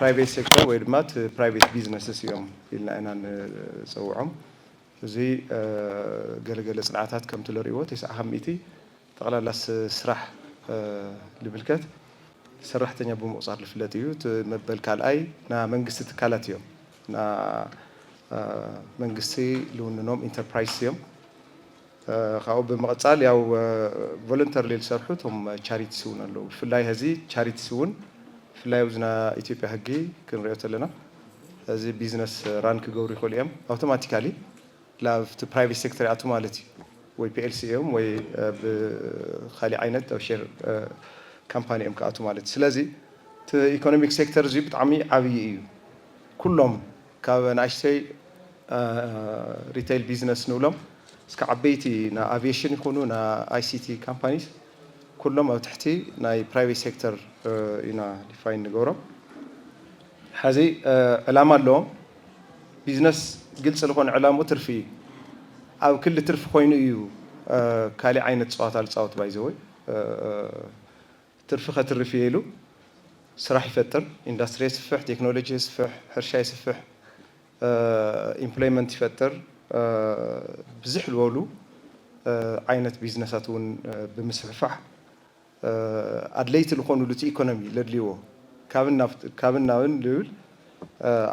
ፕራይቬት ሴክተር ወይ ድማ እቲ ፕራይቬት ቢዝነስስ እዮም ኢልና ኢና ንፀውዖም። እዚ ገለገለ ፅንዓታት ከምቲ ንሪእዎ ተስዓ ካብ ሚእቲ ጠቕላላ ስራሕ ልምልከት ሰራሕተኛ ብምቑፃር ዝፍለጥ እዩ። እቲ መበል ካልኣይ ና መንግስቲ ትካላት እዮም። ና መንግስቲ ልውንኖም ኢንተርፕራይስ እዮም። ካብኡ ብምቕፃል ያው ቮለንተርሊ ዝሰርሑ እቶም ቻሪቲስ እውን ኣለዉ። ብፍላይ ሀዚ ቻሪቲስ እውን ብፍላይ ኣብዚ ናይ ኢትዮጵያ ህጊ ክንሪኦ ተለና እዚ ቢዝነስ ራን ክገብሩ ይኽእሉ እዮም። ኣውቶማቲካሊ ላብቲ ፕራይቬት ሴክተር ይኣቱ ማለት እዩ። ወይ ፒኤልሲ እዮም ወይ ብካሊእ ዓይነት ኣብ ሼር ካምፓኒ እዮም ክኣቱ ማለት እዩ። ስለዚ እቲ ኢኮኖሚክ ሴክተር እዚ ብጣዕሚ ዓብዪ እዩ። ኩሎም ካብ ንኣሽተይ ሪቴይል ቢዝነስ ንብሎም እስከ ዓበይቲ ና ኣቪዬሽን ይኹኑ ና ኣይሲቲ ካምፓኒስ ኩሎም ኣብ ትሕቲ ናይ ፕራይቬት ሴክተር ኢና ዲፋይን ንገብሮም። ሐዚ ዕላማ ኣለዎም። ቢዝነስ ግልፂ ዝኾነ ዕላምኡ ትርፊ እዩ። ኣብ ክሊ ትርፊ ኮይኑ እዩ ካሊእ ዓይነት ፀዋታ ዝፃወት ባይዘወይ ትርፊ ከትርፍ እየ ኢሉ ስራሕ ይፈጥር፣ ኢንዳስትሪ የስፍሕ፣ ቴክኖሎጂ የስፍሕ፣ ሕርሻ የስፍሕ፣ ኢምፕሎይመንት ይፈጥር፣ ብዝሕ ዝበሉ ዓይነት ቢዝነሳት እውን ብምስፍፋሕ ኣድለይቲ ዝኾኑ እቲ ኢኮኖሚ ለድልይዎ ካብን ናብን ልብል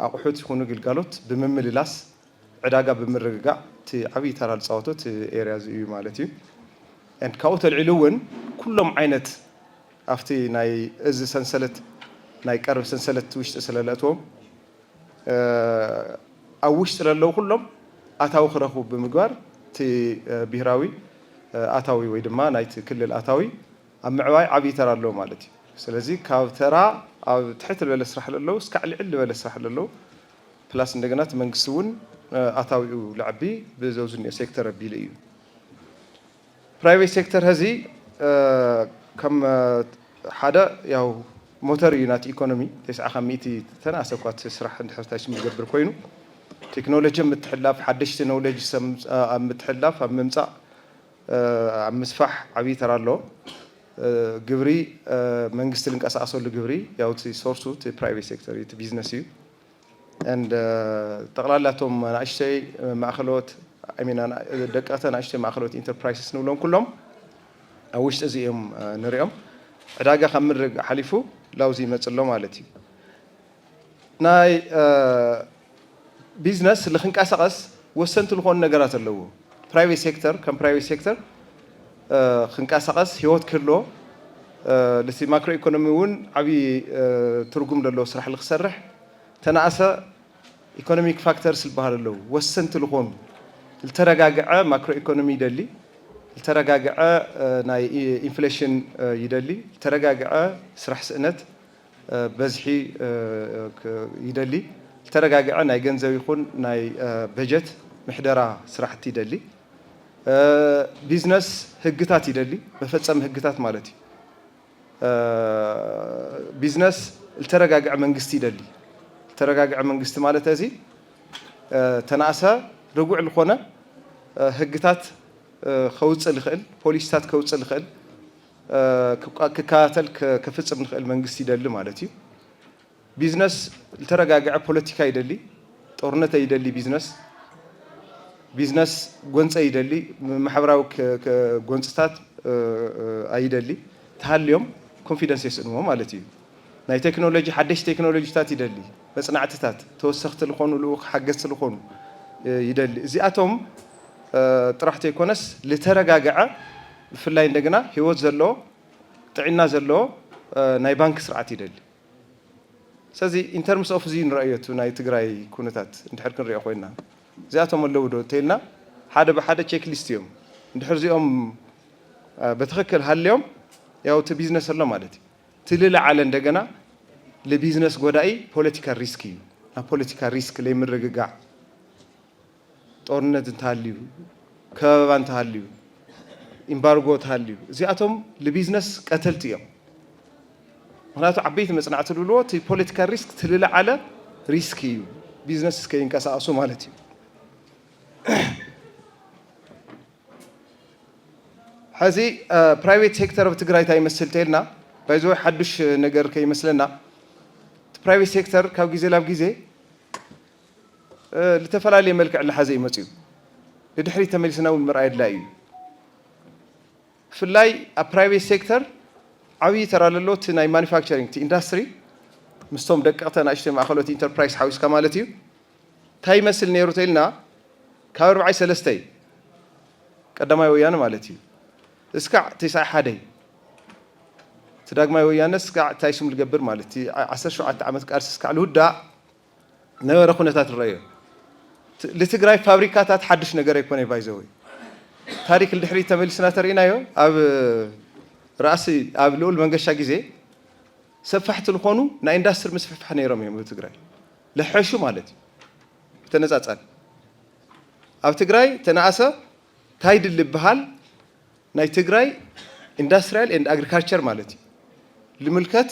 ኣቑሑት ይኹኑ ግልጋሎት ብምምልላስ ዕዳጋ ብምርግጋዕ እቲ ዓብዪ ተራ ዝፃወቶ እቲ ኤርያ እዚ እዩ ማለት እዩ። And ካብኡ ተልዒሉ እውን ኩሎም ዓይነት ኣብቲ ናይ እዚ ሰንሰለት ናይ ቀርብ ሰንሰለት ውሽጢ ስለለእትዎም ኣብ ውሽጢ ለለዉ ኩሎም ኣታዊ ክረኽቡ ብምግባር እቲ ብሄራዊ ኣታዊ ወይ ድማ ናይቲ ክልል ኣታዊ ኣብ ምዕባይ ዓብዪ ተራ ኣለዎ ማለት እዩ። ስለዚ ካብ ተራ ኣብ ትሕት ዝበለ ስራሕ ለለዉ እስካዕ ልዕል ዝበለ ስራሕ ለለዉ ፕላስ እንደገና እቲ መንግስቲ እውን ኣታዊኡ ልዕቢ ብዘውዝኒኦ ሴክተር ኣቢሉ እዩ። ፕራይቬት ሴክተር ሀዚ ከም ሓደ ያው ሞተር እዩ ናቲ ኢኮኖሚ። ተስዓ ካብ ሚእቲ ተናእሰ እኳ እቲ ስራሕ እንድሕር ታች ዝገብር ኮይኑ ቴክኖሎጂ ኣብ ምትሕልላፍ ሓደሽቲ ኖውሌጅ ኣብ ምትሕልላፍ ኣብ ምምፃእ ኣብ ምስፋሕ ዓብዪ ተራ ኣለዎ። ግብሪ መንግስቲ ዝንቀሳቀሰሉ ግብሪ ያው እቲ ሶርሱ እቲ ፕራይቬት ሴክተር እዩ፣ እቲ ቢዝነስ እዩ። And ጠቕላላቶም ኣናእሽተይ ማእኸሎት ደቀተ ኣናእሽተይ ማእኸሎት ኢንተርፕራይስስ ንብሎም ኩሎም ኣብ ውሽጢ እዚ እዮም ንሪኦም። ዕዳጋ ካብ ምድሪ ሓሊፉ ላውዚ ይመፅእ ኣሎ ማለት እዩ። ናይ ቢዝነስ ንክንቀሳቐስ ወሰንቲ ዝኾኑ ነገራት ኣለዎ። ፕራይቬት ሴክተር ከም ፕራይቬት ሴክተር ክንቀሳቐስ ህይወት ክህልዎ ልቲ ማክሮ ኢኮኖሚ እውን ዓብዪ ትርጉም ዘለዎ ስራሕ ንክሰርሕ ተናእሰ ኢኮኖሚክ ፋክተርስ ዝበሃል ኣለዉ። ወሰንቲ ዝኾኑ ልተረጋግዐ ማክሮ ኢኮኖሚ ይደሊ፣ ልተረጋግዐ ናይ ኢንፍሌሽን ይደሊ፣ ልተረጋግዐ ስራሕ ስእነት በዝሒ ይደሊ፣ ልተረጋግዐ ናይ ገንዘብ ይኹን ናይ በጀት ምሕደራ ስራሕቲ ይደሊ። ቢዝነስ ህግታት ይደሊ፣ መፈፀሚ ህግታት ማለት እዩ። ቢዝነስ ልተረጋግዐ መንግስቲ ይደሊ። ልተረጋግዐ መንግስቲ ማለት እዚ ተናእሰ ርጉዕ ዝኾነ ህግታት ከውፅእ ልኽእል፣ ፖሊሲታት ከውፅእ ልኽእል፣ ክከታተል ከፍፅም ንኽእል መንግስቲ ይደሊ ማለት እዩ። ቢዝነስ ልተረጋግዐ ፖለቲካ ይደሊ፣ ጦርነት ኣይደሊ ቢዝነስ። ቢዝነስ ጎንፂ ኣይደሊ፣ ማሕበራዊ ጎንፅታት ኣይደሊ። ተሃልዮም ኮንፊደንስ የስእንዎ ማለት እዩ። ናይ ቴክኖሎጂ ሓደሽቲ ቴክኖሎጂታት ይደሊ፣ መፅናዕትታት ተወሰኽቲ ዝኾኑ ልኡኽ ሓገዝቲ ዝኾኑ ይደሊ። እዚኣቶም ጥራሕ ተይኮነስ ልተረጋግዐ ብፍላይ እንደገና ህይወት ዘለዎ ጥዕና ዘለዎ ናይ ባንክ ስርዓት ይደሊ። ስለዚ ኢንተርምስ ኦፍ እዚ ንረእዮ እቲ ናይ ትግራይ ኩነታት እንድሕር ክንሪኦ ኮይና እዚኣቶም ኣለዉ ዶ እንተኢልና ሓደ ብሓደ ቼክ ሊስት እዮም። እንድሕር እዚኦም በትኽክል ሃልዮም ያው እቲ ቢዝነስ ኣሎ ማለት እዩ። እቲ ልለዓለ እንደገና ልቢዝነስ ጎዳኢ ፖለቲካል ሪስክ እዩ። ናብ ፖለቲካል ሪስክ ለይምርግጋዕ ጦርነት እንተሃልዩ፣ ከበባ እንተሃልዩ፣ ኢምባርጎ እንተሃልዩ፣ እዚኣቶም ንቢዝነስ ቀተልቲ እዮም። ምኽንያቱ ዓበይቲ መፅናዕቲ ዝብልዎ እቲ ፖለቲካል ሪስክ እቲ ዝለዓለ ሪስክ እዩ፣ ቢዝነስ እስከይንቀሳቐሱ ማለት እዩ። ሕዚ ፕራይቬት ሴክተር ኣብ ትግራይ እንታይ ይመስል ተልና ባይዘወይ ሓዱሽ ነገር ከይመስለና ፕራይቬት ሴክተር ካብ ግዜ ናብ ግዜ፣ እ፣ ዝተፈላለየ መልክዕ እናሓዘ እዩ መፂኡ። ንድሕሪት ተመሊስና እውን ምርኣይ ኣድላዪ እዩ። ብፍላይ ኣብ ፕራይቬት ሴክተር ዓብዪ ተራ ኣለዎ። እቲ ናይ ማኑፋክቸሪንግ፣ እቲ ኢንዳስትሪ ምስቶም ደቀቕቲ ኣናእሽተይ ማእኸሎት ኢንተርፕራይዝ ሓዊስካ ማለት እዩ። እንታይ ይመስል ነይሩ ተኢልና፣ ካብ ኣርባዓይ ሰለስተይ ቀዳማይ ወያነ ማለት እዩ፣ እስካዕ ተስዓ ሓደይ፣ እቲ ዳግማይ ወያነ እስካዕ እንታይ ስም ልገብር ማለት እዩ፣ ዓሰርተ ሸውዓተ ዓመት ቃልሲ እስካዕ ልውዳእ ነበረ ኩነታት ንረእዮ። ት-፣ ልትግራይ ፋብሪካታት ሓድሽ ነገር ኣይኮነ። ባይዘወይ፣ ታሪክ ልድሕሪት ተመሊስና ተርእናዮ፣ ኣብ ራእሲ፣ ኣብ ልኡል መንገሻ ግዜ ሰፋሕቲ ዝኾኑ ናይ ኢንዳስትሪ ምስፍሕፋሕ ነይሮም እዮም ኣብ ትግራይ፣ ለሐሹ ማለት እዩ። ብተነጻጻሪ ኣብ ትግራይ ተነኣሰ እንታይ ድል ይበሃል፣ ናይ ትግራይ ኢንዳስትሪያል ኤንድ ኣግሪካልቸር ማለት እዩ፣ ልምልከት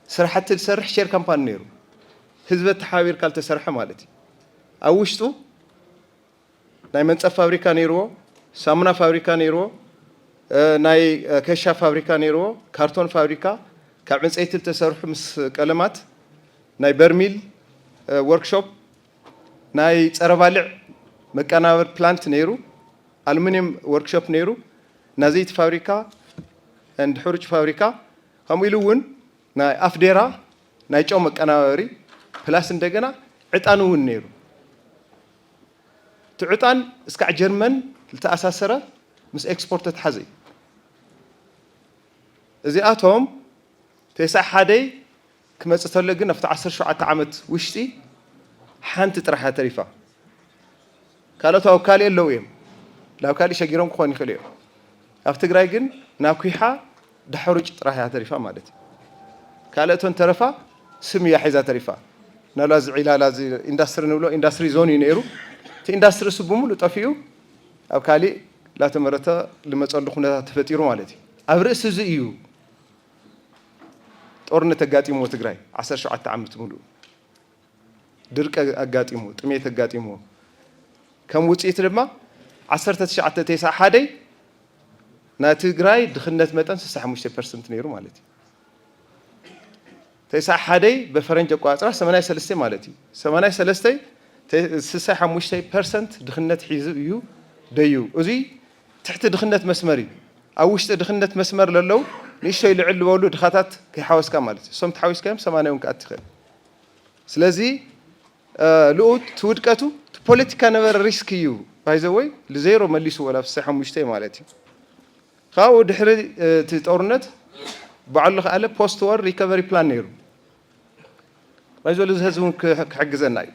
ስራሕቲ ዝሰርሕ ሼር ካምፓኒ ነይሩ። ህዝቢ ተሓባቢርካ ዝተሰርሐ ማለት እዩ። ኣብ ውሽጡ ናይ መንፀፍ ፋብሪካ ነይርዎ፣ ሳሙና ፋብሪካ ነይርዎ፣ እ፣ ናይ፣ እ፣ ኬሻ ፋብሪካ ነይርዎ፣ ካርቶን ፋብሪካ፣ ካብ ዕንፀይቲ ዝተሰርሑ ምስ ቀለማት፣ ናይ በርሚል፣ እ፣ ወርክሾፕ፣ ናይ ፀረ ባልዕ መቀናበር ፕላንት ነይሩ፣ ኣሉሚኒየም ወርክሾፕ ነይሩ፣ ናይ ዘይቲ ፋብሪካ፣ ኤንድ ሕሩጭ ፋብሪካ፣ ከምኡ ኢሉ እውን ናይ ኣፍዴራ ናይ ጨው መቀናበሪ ፕላስ እንደገና ዕጣን እውን ነይሩ። እቲ ዕጣን እስካዕ ጀርመን ዝተኣሳሰረ ምስ ኤክስፖርት ተተሓዘ እዩ። እዚኣቶም ተስዓ ሓደይ ክመጽእ ተሎ ግን ኣብቲ ዓሰርተ ሸውዓተ ዓመት ውሽጢ ሓንቲ ጥራሕ እያ ተሪፋ። ካልኦት ኣብ ካልእ ኣለዉ እዮም። ናብ ካልእ ሸጊሮም ክኾኑ ይኽእሉ እዮም። ኣብ ትግራይ ግን ናብ ኲሓ ዳሕሩጭ ጥራሕ እያ ተሪፋ ማለት እዩ። ካልኦት እተን ተረፋ ስም እያ ሒዛ ተሪፋ። ናብላ እዚ ዒላላ እዚ ኢንዳስትሪ ንብሎ ኢንዳስትሪ ዞን እዩ ነይሩ። እቲ ኢንዳስትሪ እሱ ብምሉእ ጠፊኡ ኣብ ካሊእ ላተመረተ ልመፀሉ ኩነታት ተፈጢሩ ማለት እዩ። ኣብ ርእሲ እዚ እዩ ጦርነት ኣጋጢምዎ ትግራይ ዓሰርተ ሸውዓተ ዓመት ሙሉእ። ድርቂ ኣጋጢምዎ፣ ጥሜት ኣጋጢምዎ። ከም ውፅኢት ድማ ዓሰርተ ትሽዓተ ተስዓ ሓደይ ናይ ትግራይ ድኽነት መጠን ስሳ ሓሙሽተ ፐርሰንት ነይሩ ማለት እዩ። ተስዓ ሓደይ በፈረንጅ ኣቆፃፅራ ሰማንያ ሰለስተ ማለት እዩ። ሰማንያ ሰለስተ ተ-፣ ስሳ ሓሙሽተ ፐርሰንት ድኽነት ሒዙ እዩ ደዩ። እዙይ ትሕቲ ድኽነት መስመር እዩ። ኣብ ውሽጢ ድኽነት መስመር ለለዉ ንእሽተይ ልዕል ዝበሉ ድኻታት ከይሓወስካ ማለት እዩ። እሶም ተሓዊስካዮም ሰማንያ እውን ክኣቲ ይኽእል። ስለዚ፣ እ፣ ልኡት እቲ ውድቀቱ እቲ ፖለቲካ ነበረ ሪስክ እዩ። ባይዘወይ ልዜሮ መሊሱ ወላ ስሳ ሓሙሽተ ማለት እዩ። ካብኡ ድሕሪ፣ እ፣ እቲ ጦርነት ባዕሉ ከኣለ ፖስት ወር ሪከቨሪ ፕላን ነይሩ። ባይዞ እዚ ህዝቢ እውን ክሕ-፣ ክሕግዘና እዩ።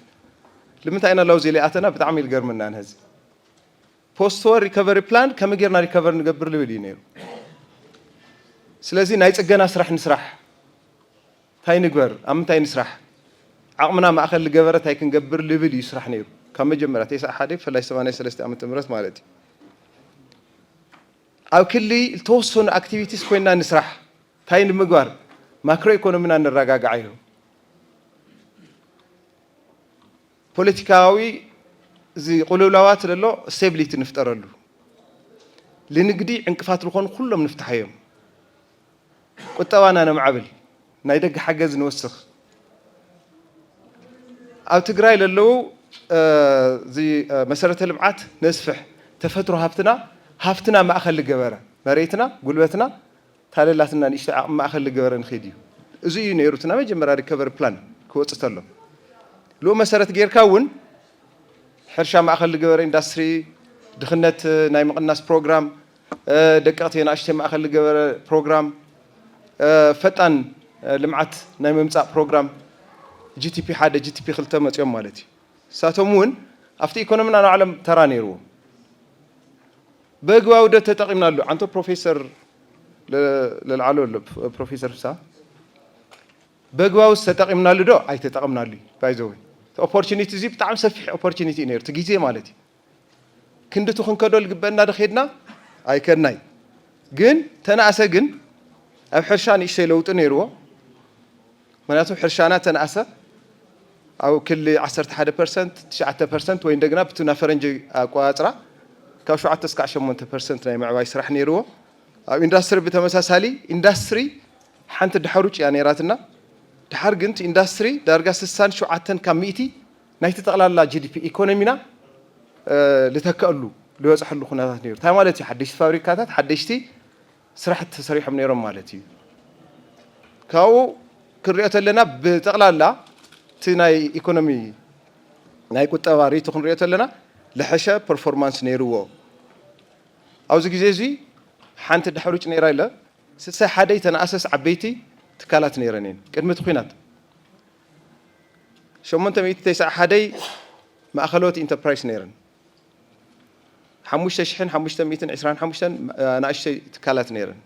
ልምንታይ ኢና ላውዚ ሊኣተና ብጣዕሚ ይልገርምና ንህዝቢ። ፖስት ወር ሪከቨሪ ፕላን ከመይ ጌርና ሪከቨር ንገብር ልብል እዩ ነይሩ። ስለዚ ናይ ጽገና ስራሕ ንስራሕ። እንታይ ንግበር? ኣብ ምንታይ ንስራሕ? ዓቕምና ማእከል ዝገበረ እንታይ ክንገብር ልብል እዩ ስራሕ ነይሩ። ካብ መጀመርያ ተስዓ ሓደ ብፍላይ ሰማንያ ሰለስተ ዓመተ ምህረት ማለት እዩ። ኣብ ክሊ ዝተወሰኑ ኣክቲቪቲስ ኮይና ንስራሕ። እንታይ ንምግባር? ማክሮ ኢኮኖሚና ነረጋግዓዮ። ፖለቲካዊ እዚ ቅልውላዋት ዘሎ ስቴቢሊቲ ንፍጠረሉ። ልንግዲ ዕንቅፋት ዝኾኑ ኩሎም ንፍትሓዮም። ቁጠባና ነማዕብል፣ ናይ ደገ ሓገዝ ንወስኽ። ኣብ ትግራይ ለለዉ፣ እ፣ እዚ፣ እ፣ መሰረተ ልምዓት ነስፍሕ፣ ተፈጥሮ ሃፍትና፣ ሃፍትና ማእከል ዝገበረ፣ መሬትና፣ ጉልበትና፣ ታለላትና ንእሽቶ ዓቕሚ ማእከል ዝገበረ ንኸይድ እዩ። እዚ እዩ ነይሩ እቲ ናይ መጀመርያ ሪከቨሪ ፕላን ክወፅእ ተሎ። ልኡ መሰረት ጌርካ እውን ሕርሻ ማእከል ዝገበረ ኢንዳስትሪ፣ ድኽነት ናይ ምቕናስ ፕሮግራም፣ እ፣ ደቀቕቲ ኣናእሽተይ ማእከል ዝገበረ ፕሮግራም፣ እ፣ ፈጣን፣ እ፣ ልምዓት ናይ ምምጻእ ፕሮግራም፣ ጂ ቲ ፒ ሓደ፣ ጂ ቲ ፒ ክልተ መጺኦም ማለት እዩ። ንሳቶም እውን ኣብቲ ኢኮኖሚና ንባዕሎም ተራ ነይርዎም። በግባቡ ዶ ተጠቒምናሉ? ኣንቶ ፕሮፌሰር ለ-፣ ለልዓሎ ኣሎ፣ ፕሮፌሰር ፍስሃ፣ በግባቡስ ተጠቒምናሉ ዶ ኣይተጠቐምናሉ? ባይ ዘ ወይ፣ እቲ ኦፖርቹኒቲ እዚ ብጣዕሚ ሰፊሕ ኦፖርቹኒቲ እዩ ነይሩ፣ እቲ ግዜ ማለት እዩ። ክንድቲ ክንከዶ ዝግበአና ዶ ኸድና? ኣይከድናይ። ግን ተነኣሰ ግን ኣብ ሕርሻ ንእሽተይ ለውጢ ነይርዎ። ምኽንያቱ ሕርሻና ተነኣሰ ኣብ ክሊ ዓሰርተ ሓደ ፐርሰንት፣ ትሽዓተ ፐርሰንት ወይ እንደገና ብቲ ናይ ፈረንጂ ኣቆጻጽራ ካብ ሸውዓተ እስካዕ ሸሞንተ ፐርሰንት ናይ ምዕባይ ስራሕ ነይርዎ። ኣብ ኢንዳስትሪ ብተመሳሳሊ፣ ኢንዳስትሪ ሓንቲ ዳሕሩጭ እያ ነይራትና። ድሓር ግን እቲ ኢንዳስትሪ ዳርጋ ስሳን ሸውዓተን ካብ ሚእቲ ናይቲ ጠቕላላ ጂ ዲ ፒ ኢኮኖሚና ልተከአሉ ዝበፅሐሉ ኩነታት ነይሩ። እንታይ ማለት እዩ? ሓደሽቲ ፋብሪካታት፣ ሓደሽቲ ስራሕቲ ተሰሪሖም ነይሮም ማለት እዩ። ካብኡ ክንሪኦ ተለና ብጠቕላላ እቲ ናይ ኢኮኖሚ ናይ ቁጠባ ሪኢቶ ክንሪኦ ተለና ለሐሸ ፐርፎርማንስ ነይርዎ። ኣብዚ ግዜ እዚ ሓንቲ ድሕሩጭ ነይራ ኢለ ስሳይ ሓደይ ተናኣሰስ ዓበይቲ ትካላት ነይረን እየን ቅድሚ እቲ ኲናት። ሸሞንተ ሚእቲ ተስዓ ሓደይ ማእኸለዎት ኢንተርፕራይስ ነይረን። ሓሙሽተ ሽሕን ሓሙሽተ ሚእትን ዕስራን ሓሙሽተን ኣናእሽተይ ትካላት ነይረን።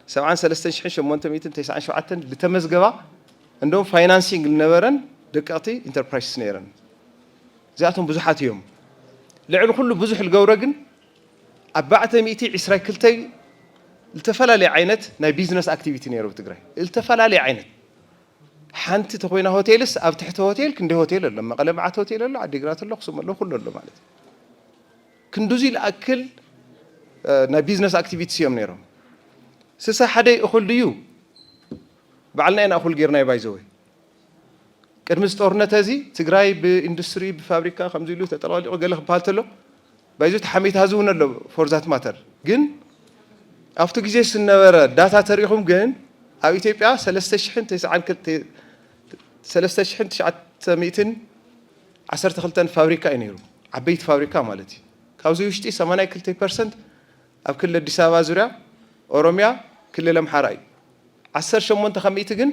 ሰብዓን ሰለስተን ሽሕን ሸሞንተ ሚእትን ተስዓን ሸውዓተን ዝተመዝገባ እንደውም ፋይናንሲንግ ዝነበረን ደቀቕቲ ኢንተርፕራይስስ ነይረን። እዚኣቶም ብዙሓት እዮም። ልዕሊ ኩሉ ብዙሕ ዝገብሮ ግን ኣርባዕተ ሚእቲ ዕስራን ክልተን ዝተፈላለየ ዓይነት ናይ ቢዝነስ ኣክቲቪቲ ነይሩ ኣብ ትግራይ። ዝተፈላለየ ዓይነት ሓንቲ ተኮይና ሆቴልስ ኣብ ትሕቲ ሆቴል ክንደይ ሆቴል ኣሎ? መቐለ መዓት ሆቴል ኣሎ፣ ዓዲግራት ኣሎ፣ ኣክሱም ኣሎ፣ ኩሉ ኣሎ ማለት እዩ። ክንዱዚ ዝኣክል ናይ ቢዝነስ ኣክቲቪቲስ እዮም ነይሮም። ስሳ ሓደይ እኹል ድዩ? ባዕልና ኢና እኹል ጌርናዮ ባይዘወይ። ቅድሚ እዚ ጦርነት እዚ ትግራይ ብኢንዱስትሪ ብፋብሪካ ከምዚ ኢሉ ተጠላሊቑ ገለ ክበሃል ተሎ ባይዞ ተሓሚት ሃዚ እውን ኣሎ for that matter። ግን ኣብቲ ግዜ ዝነበረ ዳታ ተሪኢኹም ግን ኣብ ኢትዮጵያ ሰለስተ ሽሕን ተስዓን ክልተ ሰለስተ ሽሕን ትሽዓተ ሚእትን ዓሰርተ ክልተን ፋብሪካ እዩ ነይሩ። ዓበይቲ ፋብሪካ ማለት እዩ። ካብዚ ውሽጢ ሰማንያ ክልተ ፐርሰንት ኣብ ክልል ኣዲስ ኣበባ ዙርያ፣ ኦሮሚያ፣ ክልል ኣምሓራ እዩ። ዓሰርተ ሸሞንተ ካብ ሚእቲ ግን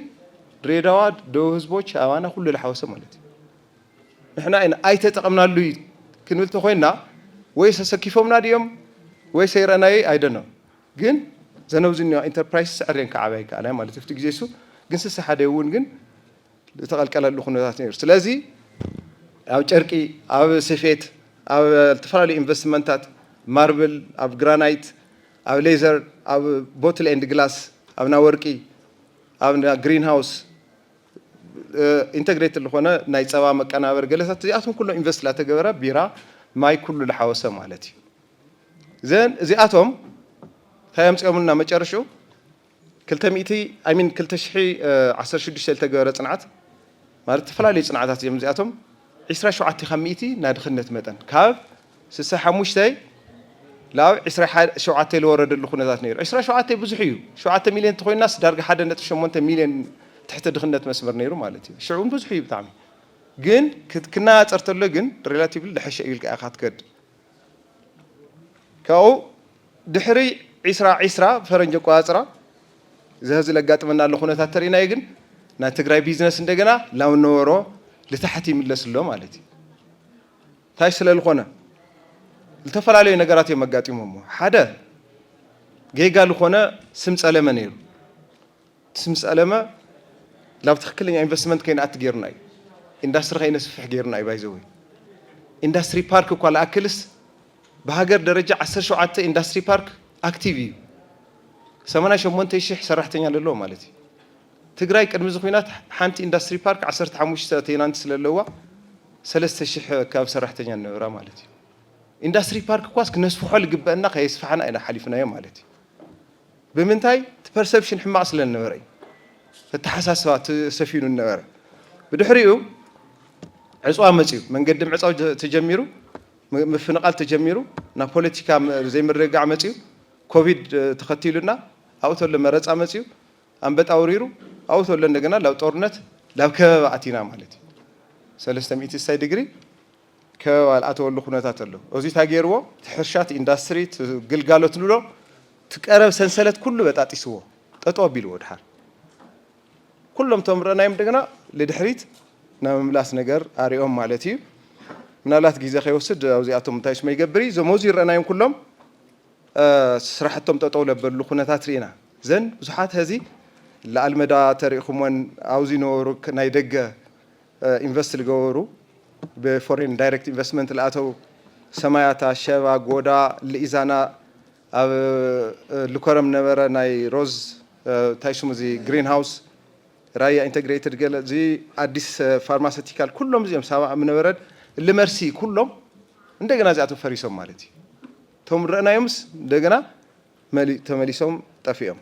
ድሬዳዋ፣ ደቡብ ህዝቦች፣ ኣባና ኩሉ ዝሓወሰ ማለት እዩ። ንሕና ኢና ኣይተጠቐምናሉ እዩ ክንብል ተኮይና ወይ ሰሰኪፎምና ድዮም ወይ ሰይረናዮ ኣይደኖ። ግን ዘነብዚ እኒዋ ኢንተርፕራይስ ስዕሬን ከዓባይ ከኣላይ ማለት እዩ። ኣብቲ ግዜ እሱ ግን ስሳ ሓደ እውን ግን ዝተቐልቀለሉ ኩነታት ነይሩ። ስለዚ ኣብ ጨርቂ፣ ኣብ ስፌት፣ ኣብ ዝተፈላለዩ ኢንቨስትመንታት፣ ማርብል፣ ኣብ ግራናይት፣ ኣብ ሌዘር፣ ኣብ ቦትል ኤንድ ግላስ፣ ኣብ ናወርቂ፣ ኣብ ግሪን ሃውስ ኢንተግሬትድ ዝኾነ ናይ ፀባ መቀናበር ገለታት እዚኣቶም ኩሎም ኢንቨስት ላተገበረ ቢራ ማይ ኩሉ ዝሓወሰ ማለት እዩ። ዘን እዚኣቶም እንታይ ኣምፅኦምልና መጨረሽኡ ክልተ ሚእቲ ኣይ ሚን ክልተ ሽሕ ዓሰርተ ሽዱሽተ ዝተገበረ ፅንዓት ማለት ዝተፈላለዩ ፅንዓታት እዮም እዚኣቶም ዕስራ ሸውዓተ ካብ ሚእቲ ናይ ድኽነት መጠን ካብ ስሳ ሓሙሽተ ናብ ዕስራ ሸውዓተ ዝወረደሉ ኩነታት ነይሩ። ዕስራ ሸውዓተ ብዙሕ እዩ። ሸውዓተ ሚልዮን እንተኮይናስ ዳርጋ ሓደ ነጥቢ ሸሞንተ ሚልዮን ትሕቲ ድኽነት መስመር ነይሩ ማለት እዩ። ሽዑ እውን ብዙሕ እዩ ብጣዕሚ። ግን ክት- ክነፃፀር ተሎ ግን ሬላቲቭሊ ዝሐሸ እዩ ኢልካ ኢኻ ትከድ። ካብኡ ድሕሪ ዕስራ ዕስራ ፈረንጂ ኣቆፃፅራ እዚ ሐዚ ለጋጥመና ኣሎ ኩነታት ተሪእናዮ ግን ናይ ትግራይ ቢዝነስ እንደገና ላብ ነበሮ ልታሕቲ ይምለስ ኣሎ ማለት እዩ። እንታይ ስለ ዝኾነ ዝተፈላለዩ ነገራት እዮም ኣጋጢሞሞ። ሓደ ጌጋ ዝኾነ ስም ፀለመ ነይሩ። ስም ፀለመ ናብ ትክክለኛ ኢንቨስትመንት ከይንኣቲ ገይሩና እዩ። ኢንዳስትሪ ከይነስፍሕ ገይሩና እዩ። ባይዘወይ ኢንዳስትሪ ፓርክ እኳ ለኣክልስ ብሃገር ደረጃ ዓሰርተ ሸውዓተ ኢንዳስትሪ ፓርክ ኣክቲቭ እዩ። ሰማንያ ሸሞንተ ሽሕ ሰራሕተኛ ዘለዎ ማለት እዩ። ትግራይ ቅድሚ እዚ ኩናት ሓንቲ ኢንዳስትሪ ፓርክ ዓሰርተ ሓሙሽተ ቴናንት ስለለዋ ሰለስተ ሽሕ ካብ ሰራሕተኛ ነበራ ማለት እዩ። ኢንዳስትሪ ፓርክ እኳስ ክነስፍሖ ዝግበአና ከየስፋሕና ኢና ሓሊፍናዮ ማለት እዩ። ብምንታይ? እቲ ፐርሰፕሽን ሕማቕ ስለ ዝነበረ እዩ። ኣተሓሳስባ ተሰፊኑ ዝነበረ። ብድሕሪኡ ዕፅዋ መፅዩ፣ መንገዲ ምዕፃው ጀ- ተጀሚሩ፣ ም- ምፍንቓል ተጀሚሩ፣ ናብ ፖለቲካ ም- ዘይምርግጋዕ መፅዩ፣ ኮቪድ እ፣ ተኸቲሉና ኣብኡ ተሎ መረፃ መፅዩ፣ ኣንበጣ ውሪሩ ኣብኡ ተሎ እንደገና ላብ ጦርነት ላብ ከበባ ኣቲና ማለት እዩ። ሰለስተ ሚእቲ ስሳይ ዲግሪ ከበባ ዝኣተወሉ ኩነታት ኣሎ። እዚ እንታይ ገይርዎ? እቲ ሕርሻ፣ እቲ ኢንዳስትሪ፣ እቲ ግልጋሎት ንብሎ እቲ ቀረብ ሰንሰለት ኩሉ በጣጢስዎ፣ ጠጠው ኣቢልዎ ድሓር። ኩሎም እቶም ረናዮም እንደገና ልድሕሪት ናይ ምምላስ ነገር ኣሪኦም ማለት እዩ። ምናልባት ግዜ ከይወስድ ኣብዚኣቶም እንታይ ስመ ይገብር እዩ። እዞም ኣብዚ ረናዮም ኩሎም ስራሕቶም ጠጠው ለበሉ ኩነታት ርኢና። ዘን ብዙሓት ሀዚ ለኣልመዳ ተሪእኹምወን ኣብዚ ነበሩ ናይ ደገ ኢንቨስት ዝገበሩ ብፎሬን ዳይሬክት ኢንቨስትመንት ለኣተው ሰማያታ፣ ሸባ፣ ጎዳ፣ ልኢዛና ኣብ ልኮረም ነበረ ናይ ሮዝ እንታይ ስሙ እዚ ግሪን ሃውስ ራያ ኢንተግሬትድ ገለ እዚ ኣዲስ ፋርማሰቲካል ኩሎም እዚኦም ሳባ ምነበረድ ልመርሲ ኩሎም እንደገና እዚኣቶም ፈሪሶም ማለት እዩ። እቶም ረእናዮምስ እንደገና መሊ- ተመሊሶም ጠፊኦም።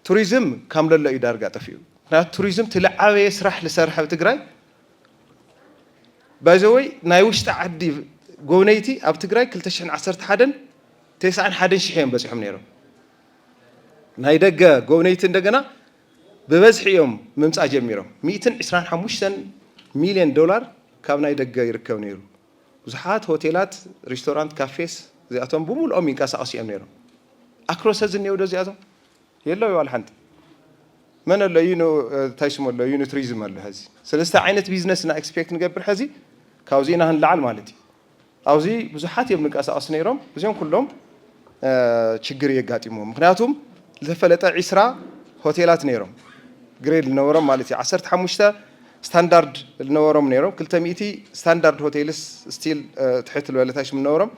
ቱሪዝም ካም ለሎ እዩ ዳርጋ ጠፊኡ። ናይ ቱሪዝም እቲ ዝዓበየ ስራሕ ዝሰርሐ ኣብ ትግራይ። ባይዘወይ ናይ ውሽጢ ዓዲ ጎብነይቲ ኣብ ትግራይ ክልተ ሽሕን ዓሰርተ ሓደን ተስዓን ሓደን ሽሕ እዮም በፂሖም ነይሮም። ናይ ደገ ጎብነይቲ እንደገና ብበዝሒ እዮም ምምፃእ ጀሚሮም። ሚእትን ዕስራን ሓሙሽተን ሚልዮን ዶላር ካብ ናይ ደገ ይርከብ ነይሩ። ብዙሓት ሆቴላት፣ ሬስቶራንት፣ ካፌስ እዚኣቶም ብምልኦም ይንቀሳቐሱ እዮም ነይሮም። ኣክሮሰ ዝኒሄው ዶ እዚኣቶም? የለው ዋላ ሓንቲ። መን ኣሎ ዩኑ፣ እንታይ ስሙ ኣሎ፣ ዩኑ ቱሪዝም ኣሎ። ሕዚ ሰለስተ ዓይነት ቢዝነስ ኢና ኤክስፔክት ንገብር። ሕዚ ካብዚ ኢና ክንለዓል ማለት እዩ። ኣብዚ ብዙሓት እዮም ንቀሳቐሱ ነይሮም። እዚኦም ኩሎም ችግር የጋጢምዎም። ምክንያቱም ዝተፈለጠ ዒስራ ሆቴላት ነይሮም፣ ግሬድ ዝነበሮም ማለት እዩ። ዓሰርተ ሓሙሽተ ስታንዳርድ ዝነበሮም ነይሮም። ክልተ ሚእቲ ስታንዳርድ ሆቴልስ ስቲል ትሕት ዝበለ ታሽም ዝነበሮም።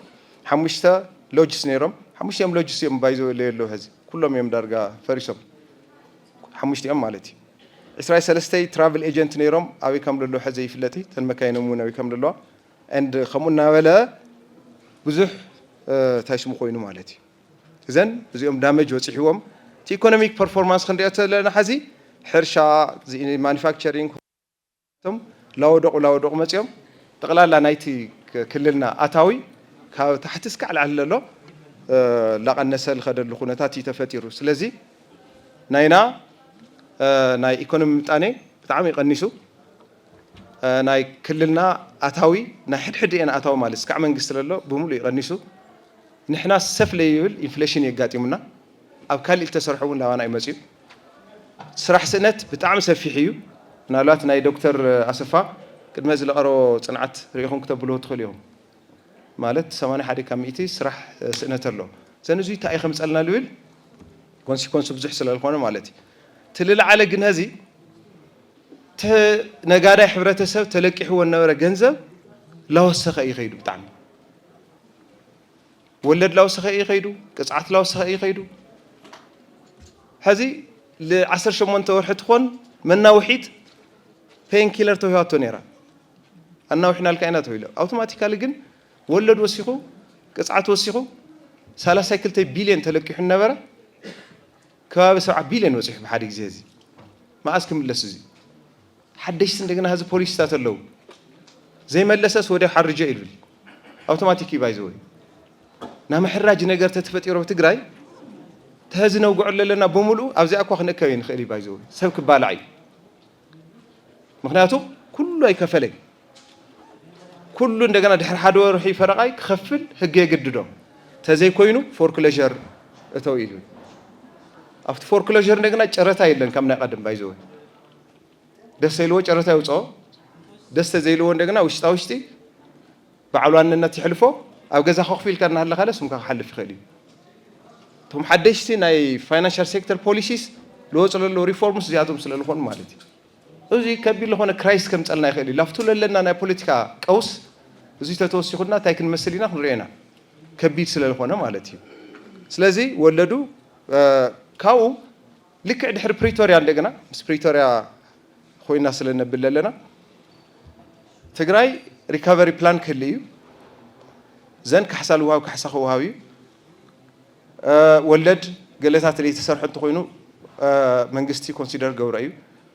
ሓሙሽተ ሎጅስ ነይሮም። ሓሙሽቲኦም ሎጅስ እዮም ባይዞ የለው ሕዚ። ኩሎም እዮም ዳርጋ ፈሪሶም። ሓሙሽቲኦም ማለት እዩ። ዕስራ ሰለስተይ ትራቭል ኤጀንት ነይሮም፣ ኣበይ ከም ዘሎ ሕዚ ይፍለጥ እዩ። ተን መካይኖም እውን ኣበይ ከም ዘለዋ። And ከምኡ እናበለ ብዙሕ ታሽሙ ኮይኑ ማለት እዩ። እዘን እዚኦም ዳመጅ በፂሕዎም። እቲ ኢኮኖሚክ ፐርፎርማንስ ክንሪኦ ዘለና ሕዚ ሕርሻ፣ ማኒፋክቸሪንግ፣ እቶም ላወደቑ ላወደቑ መፂኦም። ጠቕላላ ናይቲ ክልልና ኣታዊ ካብ ታሕቲ እስካዕ ላዕሊ ዘሎ ላቐነሰ ዝኸደሉ ኩነታት እዩ ተፈጢሩ። ስለዚ ናይና ናይ ኢኮኖሚ ምጣኔ ብጣዕሚ ይቐኒሱ። ናይ ክልልና ኣታዊ፣ ናይ ሕድሕድ ኤን ኣታዊ ማለት እስካዕ መንግስቲ ለሎ ብምሉእ ይቐኒሱ። ንሕና ሰፍ ለይብል ኢንፍሌሽን የጋጢሙና። ኣብ ካሊእ ዝተሰርሑ እውን ላባና ይመፅዩ። ስራሕ ስእነት ብጣዕሚ ሰፊሕ እዩ። ምናልባት ናይ ዶክተር ኣሰፋ ቅድመ ዝለቐሮ ፅንዓት ሪኢኹም ክተብልዎ ትኽእሉ ኢኹም። ማለት ሰማንያ ሓደ ካብ ሚእቲ ስራሕ ስእነት ኣሎ። ዘን እዙይ እንታይ ከምፀልና ልብል ኮንሲኮንሱ ብዙሕ ስለ ዝኾነ ማለት እዩ። ትልልዓለ ግን ሀዚ ነጋዳይ ሕብረተሰብ ተለቂሕዎ ነበረ ገንዘብ ላወሰኸ እዩ ከይዱ። ብጣዕሚ ወለድ ላወሰኸ እዩ ከይዱ፣ ቅፅዓት ላወሰኸ እዩ ከይዱ። ሕዚ ል ዓሰርተ ሸሞንተ ወርሒ ትኾን መናውሒት ፔን ኪለር ተውሂባቶ ነይራ። ኣናውሕናልካ ኢና ተብሎ። ኣውቶማቲካሊ ግን ወለድ ወሲኹ፣ ቅፅዓት ወሲኹ፣ ሰላሳ ክልተ ቢልዮን ተለቂሑ ነበረ። ከባቢ ሰብዓ ቢልዮን ወፂሑ ብሓደ ግዜ። እዚ መዓስ ክምለስ? እዚ ሓደሽቲ እንደገና ሀዚ ፖሊሲታት ኣለዉ። ዘይመለሰስ ወደ ሓርጆ ይብል። ኣውቶማቲክ እዩ ባይዘወይ። ናይ ምሕራጅ ነገር ተተፈጢሮ ብትግራይ ተህዚ ነውግዖ ኣለና ብምሉኡ ኣብዚኣ እኳ ክንእከብ ይንኽእል እዩ ባይዘወይ። ሰብ ክባላዕ እዩ። ምክንያቱ ኩሉ ኣይከፈለይ። ኩሉ እንደገና ድሕሪ ሓደ ወርሒ ፈረቓይ ክኸፍል ህገ የግድዶ። ተዘይኮይኑ ፎርክለር እተው ኢሉ። ኣብቲ ፎርክለር እንደገና ጨረታ የለን ከም ናይ ቀደም ባይዘወይ። ደስ ዘይልዎ ጨረታ ይውፅኦ። ደስ ተዘይልዎ እንደገና ውሽጣ ውሽጢ በዓል ዋንነት ይሕልፎ። ኣብ ገዛ ኮፍ ኢልካ እናሃለኻለ ስምካ ክሓልፍ ይኽእል እዩ። እቶም ሓደሽቲ ናይ ፋይናንሻል ሴክተር ፖሊሲስ ዝወፁ ዘለዉ ሪፎርምስ እዚኣቶም ስለ ዝኾኑ ማለት እዩ። እዚ ከቢድ ዝኾነ ክራይስ ከምፀልና ይኽእል እዩ። ላፍቱ ለለና ናይ ፖለቲካ ቀውስ እዚ ተተወሲኹና እንታይ ክንመስል ኢና ክንሪኦ ኢና። ከቢድ ስለ ዝኾነ ማለት እዩ። ስለዚ ወለዱ ካብኡ ልክዕ ድሕሪ ፕሪቶርያ እንደገና ምስ ፕሪቶርያ ኮይና ስለ ነብል ኣለና ትግራይ ሪካቨሪ ፕላን ክህሉ እዩ። ዘን ካሕሳ ልውሃብ ካሕሳ ክውሃብ እዩ። ወለድ ገለታት ዘይተሰርሐ እንተኮይኑ መንግስቲ ኮንሲደር ገብሮ እዩ።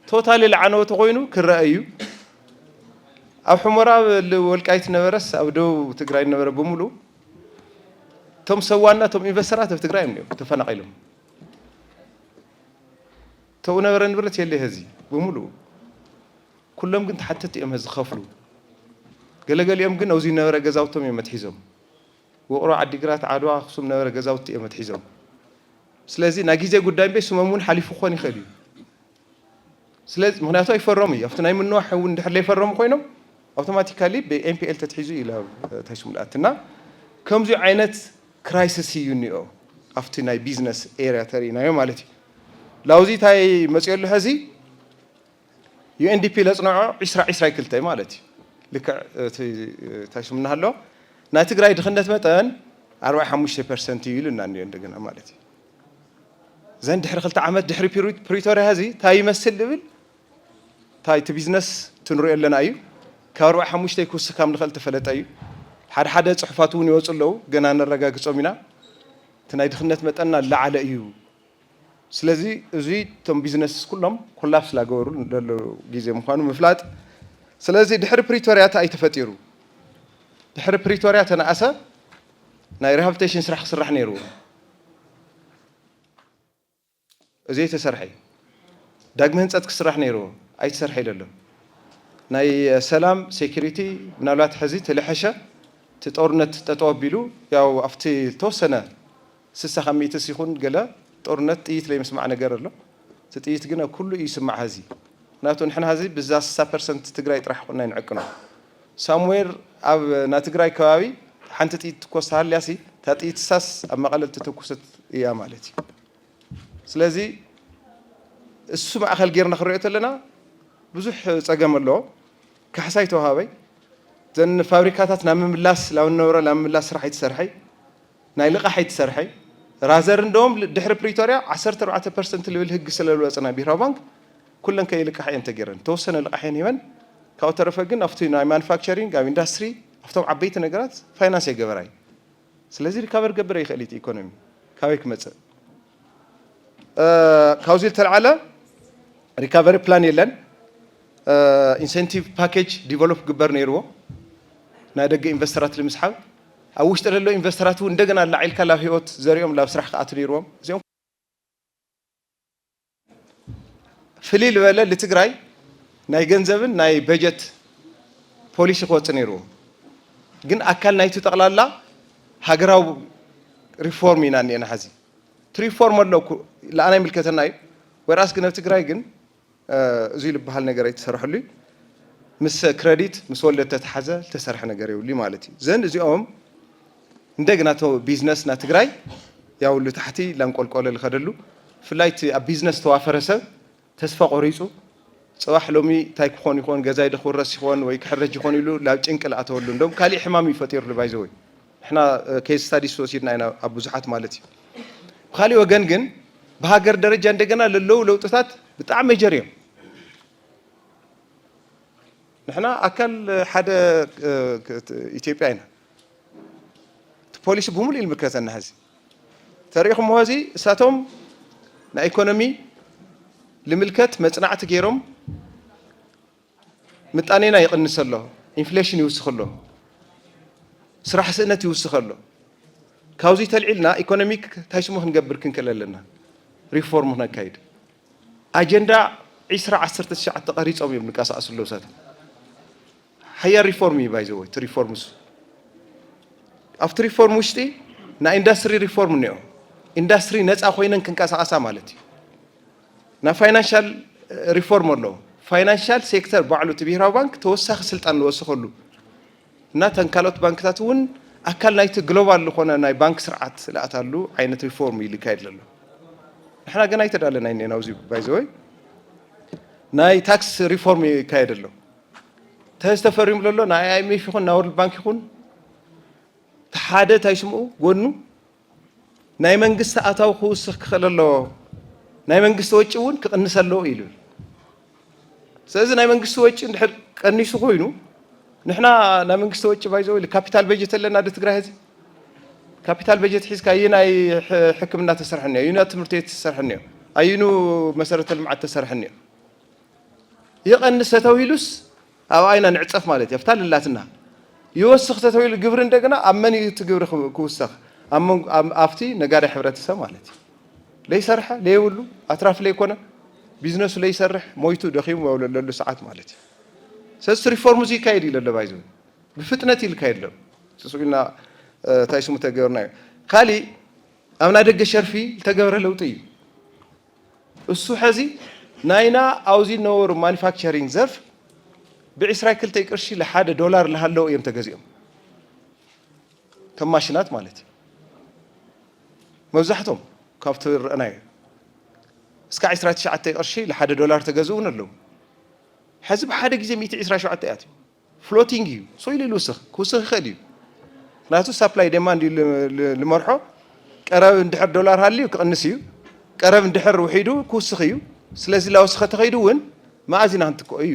ቶታሊ ለዓነወ ተኮይኑ ክረአ እዩ። ኣብ ሕሞራ ወልቃይት ነበረስ ኣብ ደቡብ ትግራይ ነበረ ብምሉ እቶም ሰዋና እቶም ኢንቨስተራት ኣብ ትግራይ እዮም ተፈናቂሎም። ተው ነበረ ንብረት የለ ህዚ ብምሉ ኩሎም ግን ተሓተቲ እዮም ህዚ ከፍሉ። ገለገሊኦም ግን ኣብዚ ነበረ ገዛውቶም እዮም መትሒዞም። ውቕሮ፣ ዓዲግራት፣ ዓድዋ፣ ኣክሱም ነበረ ገዛውቲ እዮም ኣትሒዞም። ስለዚ ናይ ግዜ ጉዳይ እምበይ ስሞም እውን ሓሊፉ ክኾን ይኽእል እዩ። ስለዚ ምክንያቱ ኣይፈረሙ እዩ። ኣብቲ ናይ ምንዋሕ እውን ድሕር ዘይፈረሙ ኮይኖም ኣውቶማቲካሊ ብኤምፒኤል ተትሒዙ እዩ ላብ ታሽሙልኣት እና ከምዚ ዓይነት ክራይሲስ እዩ እኒኦ ኣብቲ ናይ ቢዝነስ ኤሪያ ተርእናዮ ማለት እዩ። ላውዚ እንታይ መፅኦ ኣሎ ሕዚ ዩኤንዲፒ ለፅንዖ ዕስራ ዕስራ ክልተ ማለት እዩ። ልክዕ እቲ ታሽምና ኣሎ ናይ ትግራይ ድኽነት መጠን ኣርባዓ ሓሙሽተ ፐርሰንት እዩ ኢሉና እንዮ እንደገና ማለት እዩ። ዘን ድሕሪ ክልተ ዓመት ድሕሪ ፕሪቶርያ ሀዚ እንታይ ይመስል ዝብል እንታይ እቲ ቢዝነስ ትንሪኦ ኣለና እዩ። ካብ ኣርባዓ ሓሙሽተ ክውስኽ ከም ንኽእል ተፈለጠ እዩ። ሓደ ሓደ ፅሑፋት እውን ይወፁ ኣለዉ ገና ነረጋግፆም ኢና። እቲ ናይ ድኽነት መጠንና ላዓለ እዩ። ስለዚ እዚ እቶም ቢዝነስ ኩሎም ኮላፕስ ላገበሩ ዘለዉ ግዜ ምዃኑ ምፍላጥ። ስለዚ ድሕሪ ፕሪቶርያ እንታይ እዩ ተፈጢሩ? ድሕሪ ፕሪቶርያ ተነኣሰ ናይ ሪሃብሊቴሽን ስራሕ ክስራሕ ነይርዎ። እዚ ኣይተሰርሐ እዩ። ዳግመ ህንፀት ክስራሕ ነይርዎ። ኣይተሰርሐ ኢለ ኣሎ። ናይ ሰላም ሴኩሪቲ ምናልባት ሕዚ ተለሐሸ እቲ ጦርነት ጠጠው ኣቢሉ ያው ኣብቲ ዝተወሰነ ስሳ ካብ ሚእትስ ይኹን ገለ ጦርነት ጥይት ለይምስማዕ ነገር ኣሎ። እቲ ጥይት ግን ኣብ ኩሉ እዩ ይስማዕ። ሀዚ ናቱ ንሕና ሀዚ ብዛ ስሳ ፐርሰንት ትግራይ ጥራሕ ኹና ይንዕቅኖ ሳምዌር ኣብ ናይ ትግራይ ከባቢ ሓንቲ ጥይት ትኮስ ተሃልያሲ እታ ጥይት ሳስ ኣብ መቐለ ተተኩሰት እያ ማለት እዩ። ስለዚ እሱ ማእኸል ጌርና ክንሪኦ ተለና ብዙሕ ፀገም ኣለዎ። ካሕሳ ኣይተዋሃበይ። ዘን ፋብሪካታት ናብ ምምላስ ላብ ነበረ ላብ ምምላስ ስራሕ ኣይትሰርሐይ ናይ ልቃሕ ኣይትሰርሐይ። ራዘር እንደውም ድሕሪ ፕሪቶርያ ዓሰርተ ኣርባዕተ ፐርሰንት ልብል ህግ ስለ ዝወፀ ናይ ብሄራዊ ባንክ ኩለን ከይልቃሕ እየን ተገይረን። ተወሰነ ልቃሕ እየን ሂበን። ካብኡ ተረፈ ግን ኣብቲ ናይ ማኑፋክቸሪንግ ኣብ ኢንዳስትሪ ኣብቶም ዓበይቲ ነገራት ፋይናንስ የገበራይ። ስለዚ ሪካቨር ገብር ይኽእል እቲ ኢኮኖሚ ካበይ ክመፅእ ካብዚ ዝተልዓለ ሪካቨሪ ፕላን የለን። ኢንሴንቲቭ ፓኬጅ ዲቨሎፕ ግበር ነይርዎ ናይ ደገ ኢንቨስተራት ንምስሓብ ኣብ ውሽጢ ዘሎ ኢንቨስተራት እውን እንደገና ላዒልካ ላብ ህይወት ዘሪኦም ላብ ስራሕ ክኣቱ ነይርዎም እዚኦም ፍልይ ዝበለ ልትግራይ ናይ ገንዘብን ናይ በጀት ፖሊሲ ክወፅእ ነይርዎ። ግን ኣካል ናይቲ ጠቕላላ ሃገራዊ ሪፎርም ኢና እኒአና። ሓዚ እቲ ሪፎርም ኣሎ እኮ ለኣና ይምልከተና እዩ። ወይራስ ግን ኣብ ትግራይ ግን እዙይ ዝበሃል ነገር ኣይተሰርሐሉ እዩ። ምስ ክረዲት ምስ ወለድ ተተሓዘ ዝተሰርሐ ነገር የብሉ ማለት እዩ። ዘን እዚኦም እንደገና ቶ ቢዝነስ ና ትግራይ ያው ልታሕቲ ላንቆልቆለ ልኸደሉ ብፍላይ እቲ ኣብ ቢዝነስ ተዋፈረ ሰብ ተስፋ ቆሪፁ ፅባሕ ሎሚ እንታይ ክኾን ይኾን ገዛይ ዶ ክውረስ ይኾን ወይ ክሕረጅ ይኾን ኢሉ ናብ ጭንቂ ልኣተወሉ እንደውም ካሊእ ሕማም እዩ ፈጢሩሉ ባይዘወይ ንሕና ኬዝ ስታዲስ ወሲድና ኢና ኣብ ብዙሓት ማለት እዩ። ብካሊእ ወገን ግን ብሃገር ደረጃ እንደገና ለለዉ ለውጥታት ብጣዕሚ ሜጀር እዮም። ንሕና ኣካል ሓደ ኢትዮጵያ ኢና። እቲ ፖሊሲ ብምሉእ ይምልከተና። ሕዚ ተሪኢኹም ሕዚ እሳቶም ናይ ኢኮኖሚ ልምልከት መፅናዕቲ ገይሮም ምጣኔና ይቕንስ ኣሎ፣ ኢንፍሌሽን ይውስኽ ኣሎ፣ ስራሕ ስእነት ይውስኽ ኣሎ። ካብዚ ተልዒልና ኢኮኖሚክ እንታይ ሽሙ ክንገብር ክንክእል ኣለና? ሪፎርም ክነካይድ ኣጀንዳ ዒስራ ዓሰርተ ትሽዓተ ቀሪፆም እዮም ንቀሳቀሱ ኣለዉ ሳት ሓያል ሪፎርም እዩ ባይዘወይ እቲ ሪፎርም እሱ ኣብቲ ሪፎርም ውሽጢ ናይ ኢንዳስትሪ ሪፎርም እኒኦ ኢንዳስትሪ ነፃ ኮይነን ክንቀሳቀሳ ማለት እዩ። ናይ ፋይናንሻል ሪፎርም ኣለዎ። ፋይናንሻል ሴክተር ባዕሉ እቲ ብሄራዊ ባንክ ተወሳኺ ስልጣን ዝወሰኸሉ እና ተን ካልኦት ባንክታት እውን ኣካል ናይቲ ግሎባል ዝኾነ ናይ ባንክ ስርዓት ዝኣታሉ ዓይነት ሪፎርም እዩ ዝካየድ ዘሎ። ንሕና ግን ኣይተዳለናይ እኒና ኣብዚ ባይዘወይ ናይ ታክስ ሪፎርም ይካየድ ኣሎ። ተዚ ተፈሪሙ ዘሎ ናይ ኣይኤምኤፍ ይኹን ናይ ወርልድ ባንክ ይኹን ሓደ እንታይ ስምኡ ጎኑ ናይ መንግስቲ ኣታዊ ክውስኽ ክኽእል ኣለዎ። ናይ መንግስቲ ወጪ እውን ክቕንስ ኣለዎ ኢሉ። ስለዚ ናይ መንግስቲ ወጪ እንድሕር ቀኒሱ ኮይኑ ንሕና ናይ መንግስቲ ወጪ ባይዘው ኢሉ ካፒታል በጀት ኣለና ዶ ትግራይ ሕዚ ካፒታል በጀት ሒዝካ ኣየናይ ሕክምና ተሰርሐኒ ኣየናይ ትምህርቲ ቤት ተሰርሐኒ ኣየኑ መሰረተ ልምዓት ተሰርሐኒ ይቐንስ ተተዊሉስ ኣብ ኣይና ንዕፀፍ ማለት እዩ ኣብታ ልላትና ይወስኽ ተተዊሉ ግብሪ እንደገና ኣብ መን እዩ እቲ ግብሪ ክውሰኽ ኣብቲ ነጋዳይ ሕብረተሰብ ማለት እዩ ለይሰርሐ ለየብሉ ኣትራፊ ለይኮነ ቢዝነሱ ለይሰርሕ ሞይቱ ደኺሙ ወብለለሉ ሰዓት ማለት እዩ ስለዚ ሪፎርም እዚ ይካየድ እዩ ለሎ ባይዘ ብፍጥነት እዩ ልካየድ ሎ ስሱኢልና እንታይ ስሙ ተገብርና እዩ ካሊእ ኣብ ናይ ደገ ሸርፊ ዝተገበረ ለውጢ እዩ እሱ ሐዚ ናይና ኣብዚ ነበሩ ማኒፋክቸሪንግ ዘርፍ ብዕስራ ክልተ ቅርሺ ለሓደ ዶላር ለሃለዉ እዮም ተገዚኦም ከም ማሽናት ማለት እዩ መብዛሕቶም ካብቲ ረአናዮ እስካ ዕስራ ትሽዓተ ቅርሺ ለሓደ ዶላር ተገዝኡ እውን ኣለዉ ሐዚ ብሓደ ግዜ ሚእቲ ዕስራ ሸውዓተ እያት እዩ ፍሎቲንግ እዩ ሶ ኢሉ ይውስኽ ክውስኽ ይኽእል እዩ ምክንያቱ ሳፕላይ ደማንድ እዩ ልመርሖ ቀረብ እንድሕር ዶላር ሃልዩ ክቕንስ እዩ ቀረብ እንድሕር ውሒዱ ክውስኽ እዩ ስለዚ ላውስኸ ተኸይዱ እውን መኣዝ ኢና ክንትክኦ እዩ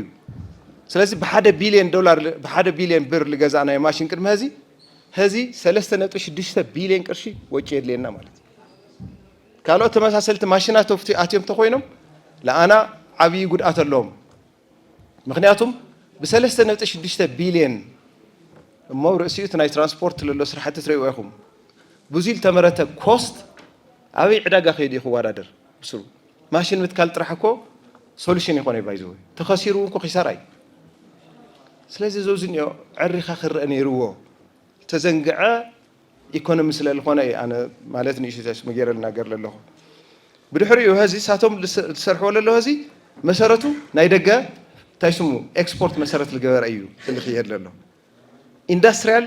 ስለዚ ብሓደ ቢልዮን ዶላር ብሓደ ቢልዮን ብር ልገዛእ ናይ ማሽን ቅድሚ ሀዚ ሀዚ ሰለስተ ነጥቢ ሽዱሽተ ቢልዮን ቅርሺ ወጪ የድልየና ማለት እዩ ካልኦት ተመሳሰልቲ ማሽናት ኣብቲ ኣትዮም ተኮይኖም ለኣና ዓብዪ ጉድኣት ኣለዎም። ምክንያቱም ብሰለስተ ነጥቢ ሽዱሽተ ቢልዮን እሞ ርእሲኡ እቲ ናይ ትራንስፖርት ለሎ ስራሕቲ ትርእይዎ ኢኹም። ብዙይ ዝተመረተ ኮስት ኣበይ ዕዳጋ ከይዱ እዩ ክወዳደር? ብስሩ ማሽን ምትካል ጥራሕ እኮ ሶሉሽን ይኾነ ባይዘወ ተኸሲሩ እውን እኮ ኪሳራ እዩ። ስለዚ ዘውዚ እኒኦ ዕሪኻ ክረአ ነይርዎ። ተዘንግዐ ኢኮኖሚ ስለ ዝኾነ እዩ ኣነ ማለት ንእሽቶ ተስሙ ገይረ ልናገር ለለኹ። ብድሕሪኡ ህዚ ሳቶም ዝሰርሕዎ ለለኹ ህዚ መሰረቱ ናይ ደገ እንታይ ስሙ ኤክስፖርት መሰረት ዝገበረ እዩ ክልክየድ ለሎ። ኢንዳስትሪያል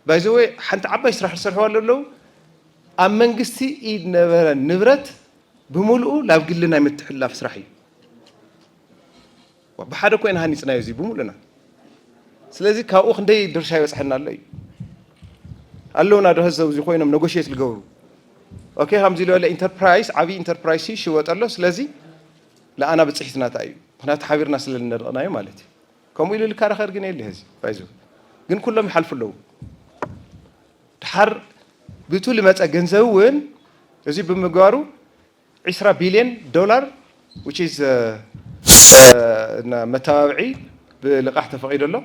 ባይዘወ ሓንቲ ዓባይ ስራሕ ዝሰርሕዋ ለለዉ ኣብ መንግስቲ ኢድ ነበረ ንብረት ብምልኡ ላብ ግሊ ናይ ምትሕልላፍ ስራሕ እዩ። ብሓደ ኮይና ሃኒፅናዮ እዚ ብምሉእና። ስለዚ ካብኡ ክንደይ ድርሻ ይበፅሐና ኣሎ እዩ ኣለውና ዶ ህዘብ እዚ ኮይኖም ነጎሽት ዝገብሩ ኦኬ ከምዚ ዝበለ ኢንተርፕራይዝ ዓብዪ ኢንተርፕራይዝ ሽወጥ ኣሎ። ስለዚ ለኣና ብፅሒትናታ እዩ ምክንያቱ ሓቢርና ስለ ልነድቕናዮ ማለት እዩ። ከምኡ ኢሉ ልካረኸር ግን የለ ህዚ ባይዙ ግን ኩሎም ይሓልፉ ኣለዉ። ድሓር ብቱ ልመፀ ገንዘብ እውን እዚ ብምግባሩ ዒስራ ቢልዮን ዶላር which is መተባብዒ ብልቓሕ ተፈቒዶ ኣሎ።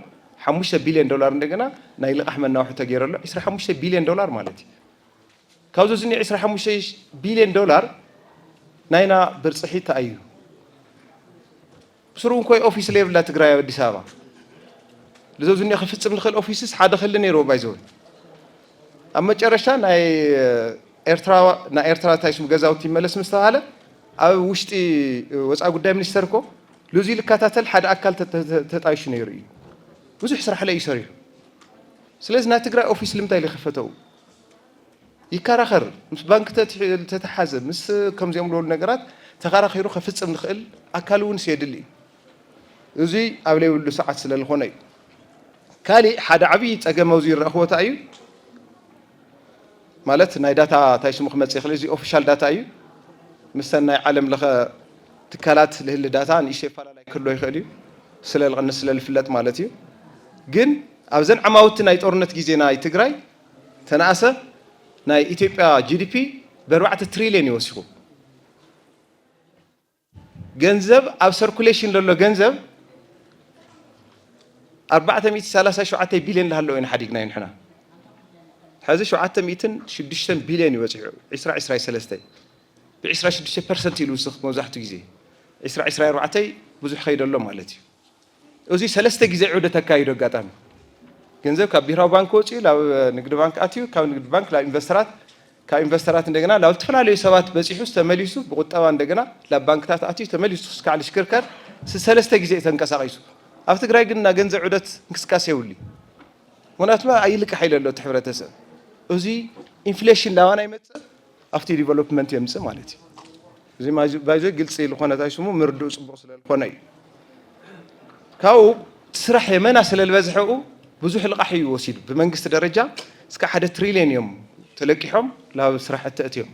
ሓሙሽተ ቢልዮን ዶላር እንደገና ናይ ልቓሕ መናውሒ ተገይሩ ኣሎ። ዒስራ ሓሙሽተ ቢልዮን ዶላር ማለት እዩ። ካብዚ ዝኒ ዒስራ ሓሙሽተ ቢልዮን ዶላር ናይና ብርፅሒት እዩ። ብስሩ እንኮይ ኦፊስ ለየብላ ትግራይ ኣብ ኣዲስ ኣበባ ልዘው ዝኒ ክፍፅም ንኽእል ኦፊስስ ሓደ ክህሊ ነይርዎ ባይዘወ ኣብ መጨረሻ ናይ ኤርትራ ናይ ኤርትራ እንታይ ስሙ ገዛውቲ ይመለስ ምስ ተባሃለ ኣብ ውሽጢ ወፃኢ ጉዳይ ሚኒስተር እኮ ልዙ ልከታተል ሓደ ኣካል ተጣይሹ ነይሩ እዩ። ብዙሕ ስራሕ ለዩ ሰሪሑ። ስለዚ ናይ ትግራይ ኦፊስ ልምንታይ ልከፈተው ይከራኸር ምስ ባንክ ተተሓዘ ምስ ከምዚኦም ዝበሉ ነገራት ተኸራኺሩ ከፍፅም ዝኽእል ኣካል እውን የድሊ እዩ። እዙይ ኣብ ለይብሉ ሰዓት ስለ ዝኾነ እዩ። ካሊእ ሓደ ዓብዪ ፀገም ኣብዚ ይረእኽዎ እንታይ እዩ ማለት ናይ ዳታ እንታይ ስሙ ክመፅእ ይኽእል እዚ ኦፊሻል ዳታ እዩ። ምስተን ናይ ዓለም ለኸ ትካላት ልህሊ ዳታ ንእሽተይ ፈላላይ ክህልዎ ይኽእል እዩ። ስለ ልቐንስ ስለ ልፍለጥ ማለት እዩ። ግን ኣብዘን ዓማውቲ ናይ ጦርነት ግዜ ናይ ትግራይ ተነኣሰ ናይ ኢትዮጵያ ጂ ዲ ፒ ብኣርባዕተ ትሪልዮን እዩ ወሲኹ። ገንዘብ ኣብ ሰርኩሌሽን ዘሎ ገንዘብ ኣርባዕተ ሚእቲ ሰላሳ ሸውዓተ ቢልዮን ዝሃለዎ ኢና ሓዲግናዮ ንሕና። ሕዚ ሸውዓተ ሚእትን ሽዱሽተን ቢልዮን እዩ በፂሑ። ዒስራ ዒስራ ሰለስተ ብዒስራ ሽዱሽተ ፐርሰንት እዩ ዝውስኽ መብዛሕትኡ ግዜ። ዒስራ ዒስራ ኣርባዕተ ብዙሕ ከይደ ኣሎ ማለት እዩ። እዚ ሰለስተ ግዜ ዑደት ኣካይዱ ኣጋጣሚ ገንዘብ ካብ ብሄራዊ ባንክ ወፂኡ ናብ ንግዲ ባንክ ኣትዩ ካብ ንግዲ ባንክ ናብ ኢንቨስተራት ካብ ኢንቨስተራት እንደገና ናብ ዝተፈላለዩ ሰባት በፂሑ ዝተመሊሱ ብቁጠባ እንደገና ናብ ባንክታት ኣትዩ ተመሊሱ ክስካዕ ዝሽክርከር ሰለስተ ግዜ እዩ ተንቀሳቂሱ። ኣብ ትግራይ ግን እና ገንዘብ ዑደት እንቅስቃሴ የብሉ። ምክንያቱ ኣይልቅሕ ኢለ ኣሎ እቲ ሕብረተሰብ እዚ ኢንፍሌሽን ናባና ይመፅእ ኣብቲ ዲቨሎፕመንት የምፅእ ማለት እዩ። እዚ ባይዞ ግልፂ ዝኾነ ታይ ስሙ ምርድኡ ፅቡቕ ስለ ዝኾነ እዩ። ካብኡ እቲ ስራሕ የመና ስለ ዝበዝሐኡ ብዙሕ ልቓሕ እዩ ወሲዱ። ብመንግስቲ ደረጃ እስከ ሓደ ትሪልዮን እዮም ተለቂሖም ናብ ስራሕ እተእትዮም።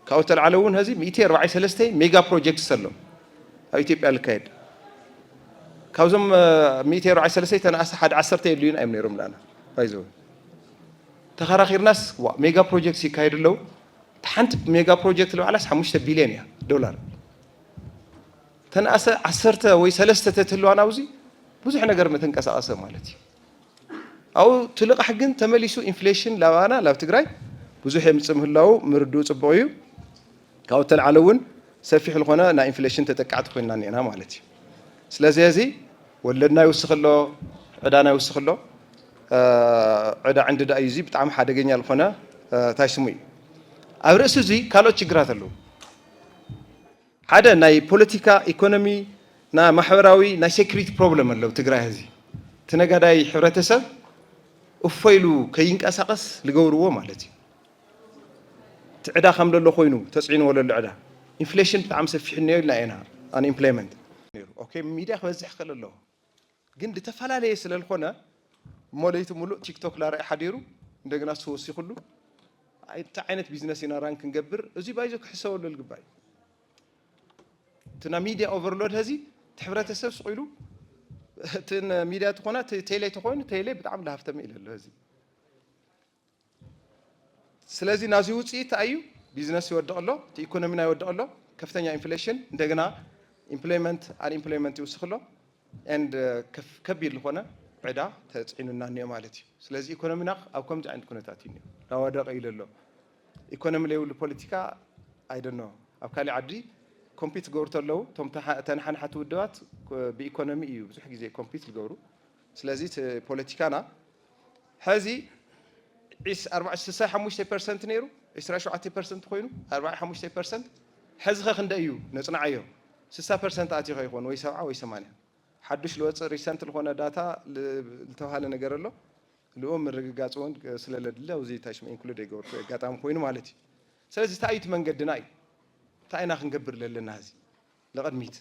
ካብኡ ተልዓለ እውን ዚ ሚእቲ ኣርባዓይ ሰለስተ ሜጋ ፕሮጀክትስ ኣሎ ኣብ ኢትዮጵያ ልካየድ። ካብዞም ሚእቲ ኣርባዓይ ሰለስተ ተነኣሰ ሓደ ዓሰርተ የድልዩን እዮም ነይሮም ላና ባይዘ ተኸራኺርናስ ሜጋ ፕሮጀክትስ ይካየዱ ኣለዉ። ሓንቲ ሜጋ ፕሮጀክት ልባዕላስ ሓሙሽተ ቢልዮን እያ ዶላር። ተነኣሰ ዓሰርተ ወይ ሰለስተ ተትህልዋ ናብዚ ብዙሕ ነገር መተንቀሳቐሰ ማለት እዩ። ኣብኡ እቲ ልቓሕ ግን ተመሊሱ ኢንፍሌሽን ላባና ላብ ትግራይ ብዙሕ የምፅእ ምህላዉ ምርድኡ ፅቡቕ እዩ። ካብኡ ተልዓለ እውን ሰፊሕ ዝኾነ ናይ ኢንፍሌሽን ተጠቃዕቲ ኮይንና እኒአና ማለት እዩ። ስለዚ እዚ ወለድና ይውስኽ ኣሎ፣ ዕዳና ይውስኽ ኣሎ። ዕዳ ዕንድዳ እዩ። እዚ ብጣዕሚ ሓደገኛ ዝኾነ እንታይ ስሙ እዩ። ኣብ ርእሲ እዚ ካልኦት ችግራት ኣለዉ። ሓደ ናይ ፖለቲካ፣ ኢኮኖሚ፣ ና ማሕበራዊ፣ ናይ ሴኩሪቲ ፕሮብለም ኣለዉ ትግራይ። እዚ እቲ ነጋዳይ ሕብረተሰብ እፎ ኢሉ ከይንቀሳቐስ ልገብርዎ ማለት እዩ። እቲ ዕዳ ከም ዘሎ ኮይኑ ተፅዕንዎ ለሎ ዕዳ ኢንፍሌሽን ብጣዕሚ ሰፊሕ እኒኦ ኢልና ኢና። ኣንኢምፕሎይመንት ነይሩ ኦኬ ሚድያ ክበዝሕ ክእል ኣለዎ ግን ዝተፈላለየ ስለ ዝኾነ እሞ ለይቲ ሙሉእ ቲክቶክ ላርእ ሓዲሩ እንደገና እሱ ወሲኹሉ እንታይ ዓይነት ቢዝነስ ኢና ራን ክንገብር እዚ ባይዞ ክሕሰበሉ ልግባእ እዩ። እቲ ናይ ሚድያ ኦቨርሎድ ሀዚ እቲ ሕብረተሰብ ስቕ ኢሉ እቲ ሚድያ ተኾነ ቴሌ ተኾይኑ ቴሌ ብጣዕሚ ዳሃፍተመ ኢለ ኣሎ ሀዚ ስለዚ ናዚ ውፅኢት እንታይ እዩ? ቢዝነስ ይወድቕ ኣሎ፣ እቲ ኢኮኖሚና ይወድቕ ኣሎ፣ ከፍተኛ ኢንፍሌሽን፣ እንደገና ኢምፕሎይመንት፣ ኣንኢምፕሎይመንት ይውስኽ ኣሎ፣ ኤንድ ከቢድ ዝኾነ ዕዳ ተፅዒኑና እኒኦ ማለት እዩ። ስለዚ ኢኮኖሚና ኣብ ከምዚ ዓይነት ኩነታት እዩ እኒኦ፣ እናወደቐ ኢሉ ኣሎ። ኢኮኖሚ ዘይብሉ ፖለቲካ ኣይደኖ ኣብ ካሊእ ዓዲ ኮምፒት ዝገብሩ ተለዉ እቶም ተሓናሓቲ ውድባት ብኢኮኖሚ እዩ ብዙሕ ግዜ ኮምፒት ዝገብሩ። ስለዚ እቲ ፖለቲካና ሕዚ ስሳ ሓሙሽተ ፐርሰንት ነይሩ፣ ዕስራ ሸውዓተ ፐርሰንት ኮይኑ ኣርባዓ ሓሙሽተ ፐርሰንት። ሕዚ ኸ ክንደ እዩ? ነፅንዓዮ። ስሳ ፐርሰንት ኣትዩ ከይኮን ወይ ሰብዓ ወይ ሰማንያ። ሓዱሽ ልወፅእ ሪሰንት ዝኾነ ዳታ ዝተባሃለ ነገር ኣሎ። ልኡ ምርግጋፅ እውን ስለለድሊ ኣብዚ ታሽመ ኢንክሉድ ኣይገበርኩ ኣጋጣሚ ኮይኑ ማለት እዩ። ስለዚ እንታይ እዩ እቲ መንገድና እዩ? እንታይ ኢና ክንገብር ለለና? እዚ ንቕድሚት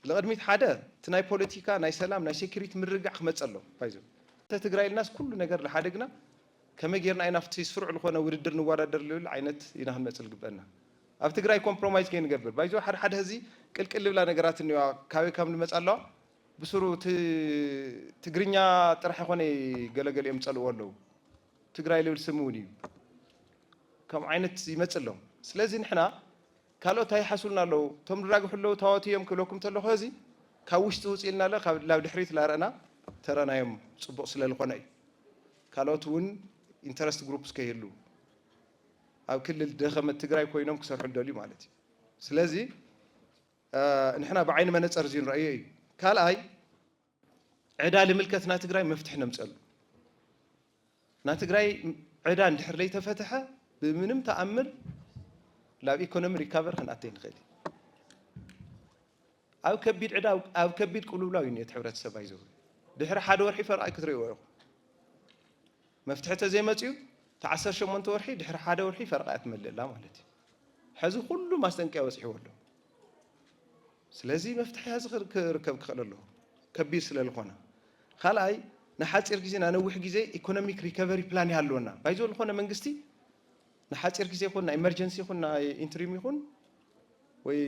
ንቕድሚት ሓደ እቲ ናይ ፖለቲካ ናይ ሰላም ናይ ሴኩሪቲ ምርግጋዕ ክመፀ ኣሎ። ባይዞ እንተ ትግራይ ኢልናስ ኩሉ ነገር ዝሓደግና ከመይ ጌርና ኢና ኣብቲ ስሩዕ ዝኾነ ውድድር ንወዳደር ዝብል ዓይነት ኢና ክንመፅእ ዝግበአና። ኣብ ትግራይ ኮምፕሮማይዝ ከይንገብር ባይዞ ሓደ ሓደ ህዚ ቅልቅል ልብላ ነገራት እኒዋ ካበይ ካብ ንመፃ ኣለዋ ብስሩ ትግርኛ ጥራሕ ይኾነ ገለገሊኦም ይፀልእዎ ኣለዉ። ትግራይ ልብል ስም እውን እዩ ከም ዓይነት ይመፅእ ኣሎ። ስለዚ ንሕና ካልኦት እንታይ ይሓስቡልና ኣለዉ? እቶም ዝራግሑ ኣለዉ ታወት እዮም ክብለኩም ተለኹ እዚ ካብ ውሽጢ ውፅእ ኢልና ኣሎ ካብ ላብ ድሕሪት ላረእና ተረናዮም ፅቡቕ ስለ ዝኾነ እዩ። ካልኦት እውን ኢንተረስት ግሩፕስ ከይህሉ ኣብ ክልል ደኸመት ትግራይ ኮይኖም ክሰርሑ ደልዩ ማለት እዩ። ስለዚ ንሕና ብዓይኒ መነፀር እዚ ንረእዮ እዩ። ካልኣይ ዕዳ ልምልከት ናይ ትግራይ መፍትሒ ነምፀሉ። ናይ ትግራይ ዕዳ እንድሕር ለይተፈትሐ ብምንም ተኣምር ናብ ኢኮኖሚ ሪካቨር ክንኣተይ ንኽእል። ኣብ ከቢድ ዕዳ ኣብ ከቢድ ቅልውላው እዩ እቲ ሕብረተሰብ ኣይዘው ድሕሪ ሓደ ወርሒ ፈርቓይ ክትርእይዎ ኢኹም። መፍትሒ ተዘይመፅኡ እቲ ዓሰርተ ሸሞንተ ወርሒ ድሕሪ ሓደ ወርሒ ፈርቓ እያ ትመልእላ ማለት እዩ። ሕዚ ኩሉ ማስጠንቀያ በፂሕዎ ኣሎ። ስለዚ መፍትሒ ሕዚ ክርከብ ክኽእል ኣለዎ ከቢድ ስለ ዝኾነ። ካልኣይ ንሓፂር ግዜ ናይ ነዊሕ ግዜ ኢኮኖሚክ ሪከቨሪ ፕላን ይሃልወና ባይዞ ዝኾነ መንግስቲ ንሓፂር ግዜ ይኹን ናይ ኢመርጀንሲ ይኹን ናይ ኢንትሪም ይኹን ወይ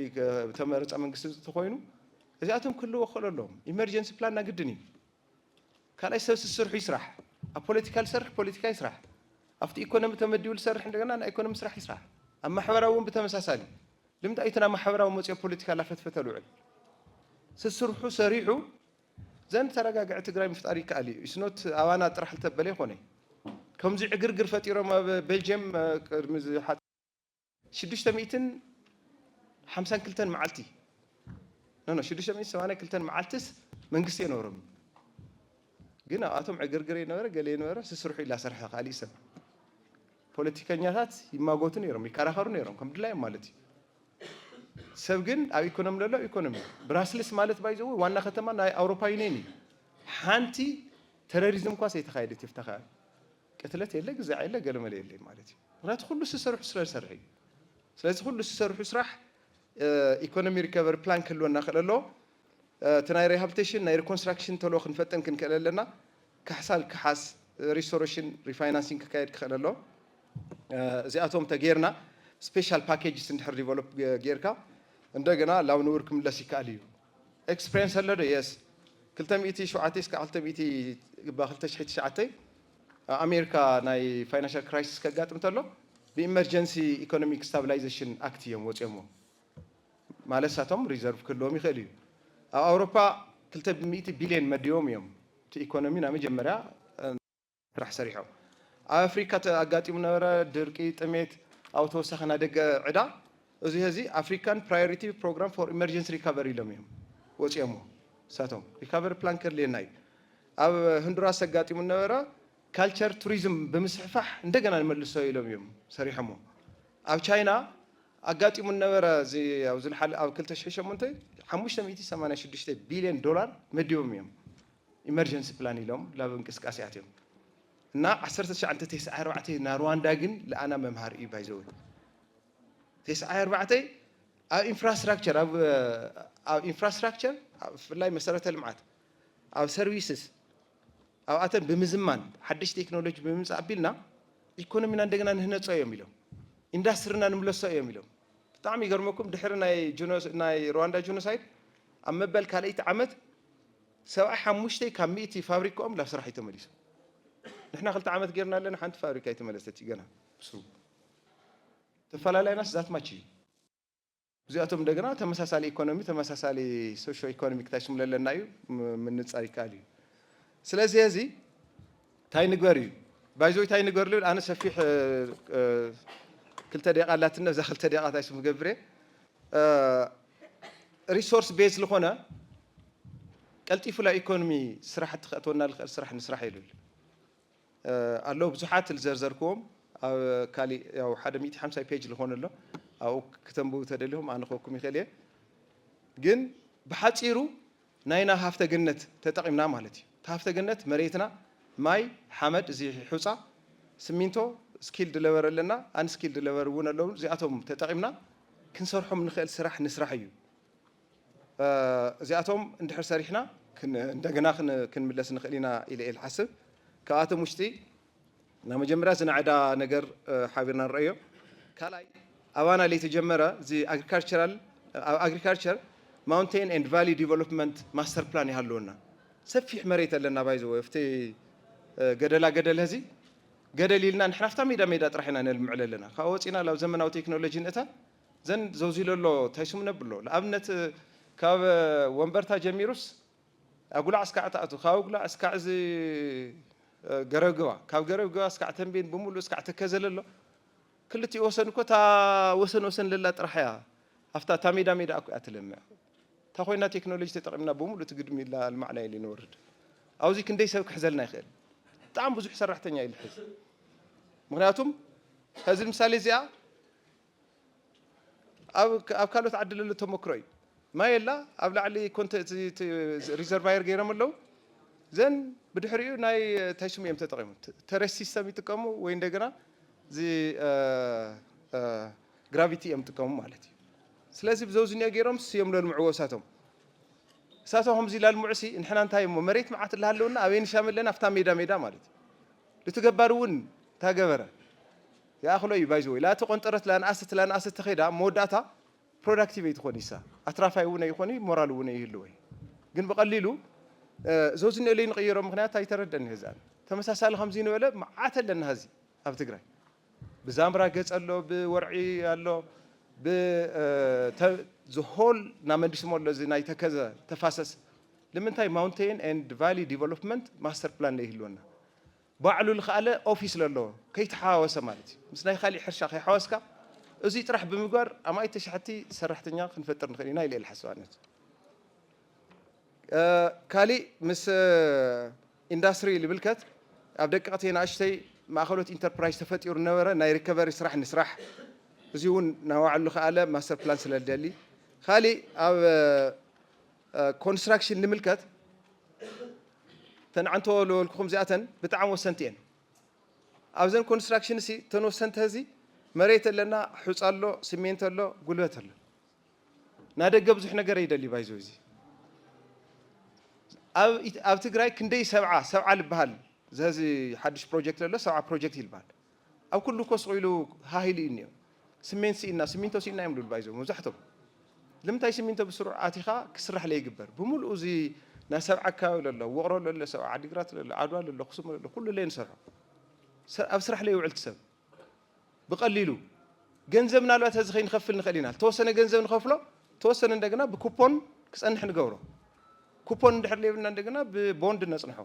ተመረፃ መንግስቲ ተኾይኑ እዚኣቶም ክህልዎ ክኽእል ኣለዎም። ኢመርጀንሲ ፕላን ናግድን እዩ። ካልኣይ ሰብ ስስርሑ ይስራሕ። ኣብ ፖለቲካ ዝሰርሕ ፖለቲካ ይስራሕ። ኣብቲ ኢኮኖሚ ተመዲቡ ዝሰርሕ እንደገና ናይ ኢኮኖሚ ስራሕ ይስራሕ። ኣብ ማሕበራዊ እውን ብተመሳሳሊ ልምንታይ እቲ ናብ ማሕበራዊ መፅኦ ፖለቲካ ላፈትፈተ ልውዕል ስስርሑ ሰሪሑ ዘን ተረጋግዐ ትግራይ ምፍጣር ይከኣል እዩ። ኢስኖት ኣባና ጥራሕ ልተበለ ይኮነ ከምዚ ዕግርግር ፈጢሮም ኣብ ቤልጅየም ቅድሚ ሽዱሽተ ሚእትን ሓምሳን ክልተን መዓልቲ ኖ ኖ ሽዱሽተ ሚእትን ሰማንያን ክልተን መዓልትስ መንግስቲ የነበሮም ግን ኣብኣቶም ዕግርግር የነበረ ገለ የነበረ ስስርሑ ኢላ ሰርሐ ካልእ ሰብ ፖለቲከኛታት ይማጎቱ ነይሮም ይከራኸሩ ነይሮም ከም ድላዮም ማለት እዩ። ሰብ ግን ኣብ ኢኮኖሚ ለሎ ኢኮኖሚ ብራስልስ ማለት ባይዘው ዋና ከተማ ናይ ኣውሮፓ ዩኒየን እዩ። ሓንቲ ተረሪዝም እኳ ዘይተኻየደት ይፍታ ከባቢ ቅትለት የለ ግዛዕ የለ ገለመለ የለ ማለት እዩ። ምክንያቱ ኩሉ ዝሰርሑ ስለ ዝሰርሕ እዩ። ስለዚ ኩሉ ዝሰርሑ ስራሕ ኢኮኖሚ ሪከቨሪ ፕላን ክህልወና ክእል ኣለዎ። እቲ ናይ ሪሃብሊቴሽን ናይ ሪኮንስትራክሽን ተሎ ክንፈጥን ክንክእል ኣለና። ካሕሳ ልክሓስ ሪስቶሬሽን ሪፋይናንሲንግ ክካየድ ክኽእል ኣለዎ። እዚኣቶም ተጌርና ስፔሻል ፓኬጅስ እንድሕር ዲቨሎፕ ጌርካ እንደገና ላብ ንቡር ክምለስ ይከኣል እዩ። ኤክስፕሪየንስ ኣሎ ዶ? የስ ክልተ ሚእቲ ሸውዓተ እስካብ ክልተ ሚእቲ ኣብ ኣሜሪካ ናይ ፋይናንሻል ክራይሲስ ከጋጥም ተሎ ብኢመርጀንሲ ኢኮኖሚክ ስታብላይዜሽን ኣክት እዮም ወፂኦሞ። ማለት ሳቶም ሪዘርቭ ክህልዎም ይኽእል እዩ። ኣብ ኣውሮፓ ክልተ ሚእቲ ቢልዮን መዲቦም እዮም እቲ ኢኮኖሚ ናይ መጀመርያ ስራሕ ሰሪሖም። ኣብ ኣፍሪካ ኣጋጢሙ ነበረ ድርቂ፣ ጥሜት፣ ኣብ ተወሳኺ ናይ ደገ ዕዳ እዚ ሕዚ ኣፍሪካን ፕራዮሪቲ ፕሮግራም ፎር ኢመርጀንሲ ሪካቨሪ ኢሎም እዮም ወፂኦሞ። ሳቶም ሪካቨሪ ፕላን ከድልየና እዩ። ኣብ ህንዱራስ ኣጋጢሙ ነበረ ካልቸር ቱሪዝም ብምስሕፋሕ እንደገና ንመልሶ ኢሎም እዮም ሰሪሖሞ። ኣብ ቻይና ኣጋጢሙ ነበረ ኣብዚ ዝሓለ ኣብ ክልተ ሽሕን ሸሞንተን ሓሙሽተ ሚእቲ ሰማንያ ሽዱሽተ ቢልዮን ዶላር መዲቦም እዮም ኢመርጀንሲ ፕላን ኢሎም ላብ እንቅስቃሴ ኣትዮም እና ዓሰርተ ትሽዓተ ተስዓ ኣርባዕተ ና ሩዋንዳ ግን ለኣና መምሃር እዩ ባይዘወ ተስዓ ኣርባዕተ ኣብ ኢንፍራስትራክቸር ኣብ ኢንፍራስትራክቸር ብፍላይ መሰረተ ልምዓት ኣብ ሰርቪስስ ኣብኣተን ብምዝማን ሓድሽ ቴክኖሎጂ ብምምፃእ ኣቢልና ኢኮኖሚና እንደገና ንህነፆ እዮም ኢሎም ኢንዳስትሪና ንምለሶ እዮም ኢሎም። ብጣዕሚ ይገርመኩም ድሕሪ ናይ ሩዋንዳ ጆኖሳይድ ኣብ መበል ካልኣይቲ ዓመት ሰብዓ ሓሙሽተ ካብ ሚእቲ ፋብሪካኦም ላብ ስራሕ ይተመሊሱ። ንሕና ክልተ ዓመት ጌርና ኣለና ሓንቲ ፋብሪካ ይተመለሰት ገና ብስሩ ተፈላላይናስ ዛት ማች እዩ። እዚኣቶም እንደገና ተመሳሳሊ ኢኮኖሚ፣ ተመሳሳሊ ሶሾ ኢኮኖሚክ ታይ ስም ለለና እዩ፣ ም- ምንጻር ይከኣል እዩ። ስለዚህ እዚ ታይ ንግበር እዩ፣ ባይዞይ ታይ ንግበር ልብል ኣነ ሰፊሕ እ፣ እ፣ ክልተ ደቂቃ ኣላትና። እዛ ክልተ ደቂቃ ታይ ስም ገብረ ሪሶርስ ቤዝ ዝኾነ ቀልጢፉ ላ ኢኮኖሚ ስራሕቲ ክእትወና ዝኽእል ስራሕ ንስራሕ ይብል ኣለዉ። ብዙሓት ዝዘርዘርክዎም ኣብ ካሊእ ያው ሓደ ሚእቲ ሓምሳ ፔጅ ዝኾነ ኣሎ። ኣብኡ ክተንብቡ ተደሊኹም ኣነ ክወኩም ይኽእል እየ። ግን ብሓፂሩ ናይና ሃፍተ ገነት ተጠቒምና ማለት እዩ። እቲ ሃፍተ ገነት መሬትና፣ ማይ፣ ሓመድ፣ እዚ ሑፃ፣ ስሚንቶ፣ ስኪልድ ለበር ኣለና፣ ኣን ስኪልድ ለበር እውን ኣለዉ። እዚኣቶም ተጠቒምና ክንሰርሖም ንኽእል ስራሕ ንስራሕ እዩ። እዚኣቶም እንድሕር ሰሪሕና ክን- እንደገና ክን- ክንምለስ ንኽእል ኢና ኢለ እየ ዝሓስብ። ካብኣቶም ውሽጢ ናብ መጀመርያ ዝናዕዳ ነገር ሓቢርና ንረአዮ። ካልኣይ ኣባና ለይተጀመረ እዚ ኣግሪካልቸራል ኣብ ኣግሪካልቸር ማውንቴን ኤንድ ቫሊ ዲቨሎፕመንት ማስተር ፕላን ይሃለወና። ሰፊሕ መሬት ኣለና ባይዘ ኣብቲ ገደላ ገደል ህዚ ገደል ኢልና ንሕና ኣብታ ሜዳ ሜዳ ጥራሕ ኢና ነልምዕለ ኣለና። ካብ ወፂና ናብ ዘመናዊ ቴክኖሎጂ ንእታ ዘን ዘውዚሎ ኣሎ እንታይ ስሙ ነብሎ ንኣብነት ካብ ወንበርታ ጀሚሩስ ኣጉላዕ እስካዕ ትኣቱ ካብ ኣጉላዕ እስካዕ እዚ ገረብግባ ካብ ገረብግባ እስካዕ ተንቤን ብምሉእ እስካዕ ተከዘለ ኣሎ። ክልቲኡ ወሰን እኮ እታ ወሰን ወሰን ለላ ጥራሕ እያ። ኣብታ እታ ሜዳ ሜዳ እኮ እያ ትለምዕ። እታ ኮይና ቴክኖሎጂ ተጠቂምና ብምሉእ እቲ ግድሚ ኢላ ኣልማዕና ኢሉ ንወርድ። ኣብዚ ክንደይ ሰብ ክሕዘልና ይኽእል? ብጣዕሚ ብዙሕ ሰራሕተኛ እዩ ዝሕዝ። ምክንያቱም ከዚ ምሳሌ እዚኣ ኣብ ኣብ ካልኦት ዓዲ ለሎ ተመክሮ እዩ። ማይ የላ ኣብ ላዕሊ ኮንተ ሪዘርቫየር ገይሮም ኣለዉ። ዘን ብድሕሪኡ ናይ እንታይ ስሙ እዮም ተጠቂሙ ተረስ ሲስተም ይጥቀሙ ወይ እንደገና እዚ ግራቪቲ እዮም ጥቀሙ ማለት እዩ። ስለዚ ብዘውዚ እኒኦ ገይሮም ስዮም ለልምዕዎ እሳቶም እሳቶም ከምዚ ላልምዑ ሲ ንሕና እንታይ እሞ መሬት መዓት ላሃለውና ኣበይ ንሻም ኣለና ኣብታ ሜዳ ሜዳ ማለት እዩ። ልትገባር እውን ታገበረ ይኣኽሎ እዩ ባይዘ ወይ ላቲ ቆንጠረት ላንኣስት ላንኣስት ተኸይዳ መወዳእታ ፕሮዳክቲቭ ኣይትኾን ይሳ ኣትራፋይ እውን ኣይኾን ሞራል እውን ይህልወ እዩ። ግን ብቐሊሉ ዘውዚ ንእለይ ንቕይሮ ምክንያት ኣይተረደኒ ህዝኣን ተመሳሳሊ ከምዚ ንበለ መዓት ኣለና ህዚ ኣብ ትግራይ ብዛምራ ገፅ ኣሎ ብወርዒ ኣሎ ብዝሆል ናመንዲስሞ ኣሎ እዚ ናይ ተከዘ ተፋሰስ ንምንታይ ማውንቴን ኤንድ ቫሊ ዲቨሎፕመንት ማስተር ፕላን ለይህልወና ባዕሉ ዝኸኣለ ኦፊስ ለለዎ ከይተሓዋወሰ ማለት እዩ ምስ ናይ ካሊእ ሕርሻ ከይሓወስካ እዙይ ጥራሕ ብምግባር ኣማኢት ተሻሕቲ ሰራሕተኛ ክንፈጥር ንኽእል ኢና ኢለ ኢለ ሓስብ ኣነት ካሊእ ምስ ኢንዳስትሪ ልብልከት ኣብ ደቀቕቲ ናእሽተይ ማእኸሎት ኢንተርፕራይዝ ተፈጢሩ ነበረ ናይ ሪከቨሪ ስራሕ ንስራሕ እዚ እውን ናባዕሉ ከኣለ ማስተር ፕላን ስለ ዝደሊ ካሊእ ኣብ ኮንስትራክሽን ንምልከት ተንዓንቶ ዝበልኩኹም እዚኣተን ብጣዕሚ ወሰንቲ እየን ኣብዘን ኮንስትራክሽን ሲ እተን ወሰንቲ ህዚ መሬት ኣለና ሑፃ ኣሎ ስሜንት ኣሎ ጉልበት ኣሎ ናደገ ብዙሕ ነገር ይደሊ ባይዞ እዚ ኣብ ትግራይ ክንደይ ሰብዓ ሰብዓ ልበሃል ዘዚ ሓዱሽ ፕሮጀክት ኣሎ ሰብዓ ፕሮጀክት ይልበሃል ኣብ ኩሉ ኮስ ኢሉ ሃሂሉ እዩ እኒኦ ስሜንት ስኢና ስሚንቶ ስኢና እዮም ልብል ባይዞ መብዛሕቶም ልምንታይ ስሚንቶ ብስሩዕ ኣቲኻ ክስራሕ ለይግበር ብምሉኡ እዚ ናይ ሰብዓ ኣካባቢ ለሎ ውቕሮ ለሎ ሰብዓ ዓዲግራት ለሎ ዓድዋ ለሎ ክሱም ለሎ ኩሉ ለይ ንሰርሖ ኣብ ስራሕ ለይውዕል ትሰብ ብቐሊሉ ገንዘብ ምናልባት ዚ ከይንኸፍል ንኽእል ኢና ተወሰነ ገንዘብ ንኸፍሎ ተወሰነ እንደገና ብኩፖን ክፀንሕ ንገብሮ ኩፖን እንድሕር ለይብልና እንደገና ብቦንድ ነፅንሖ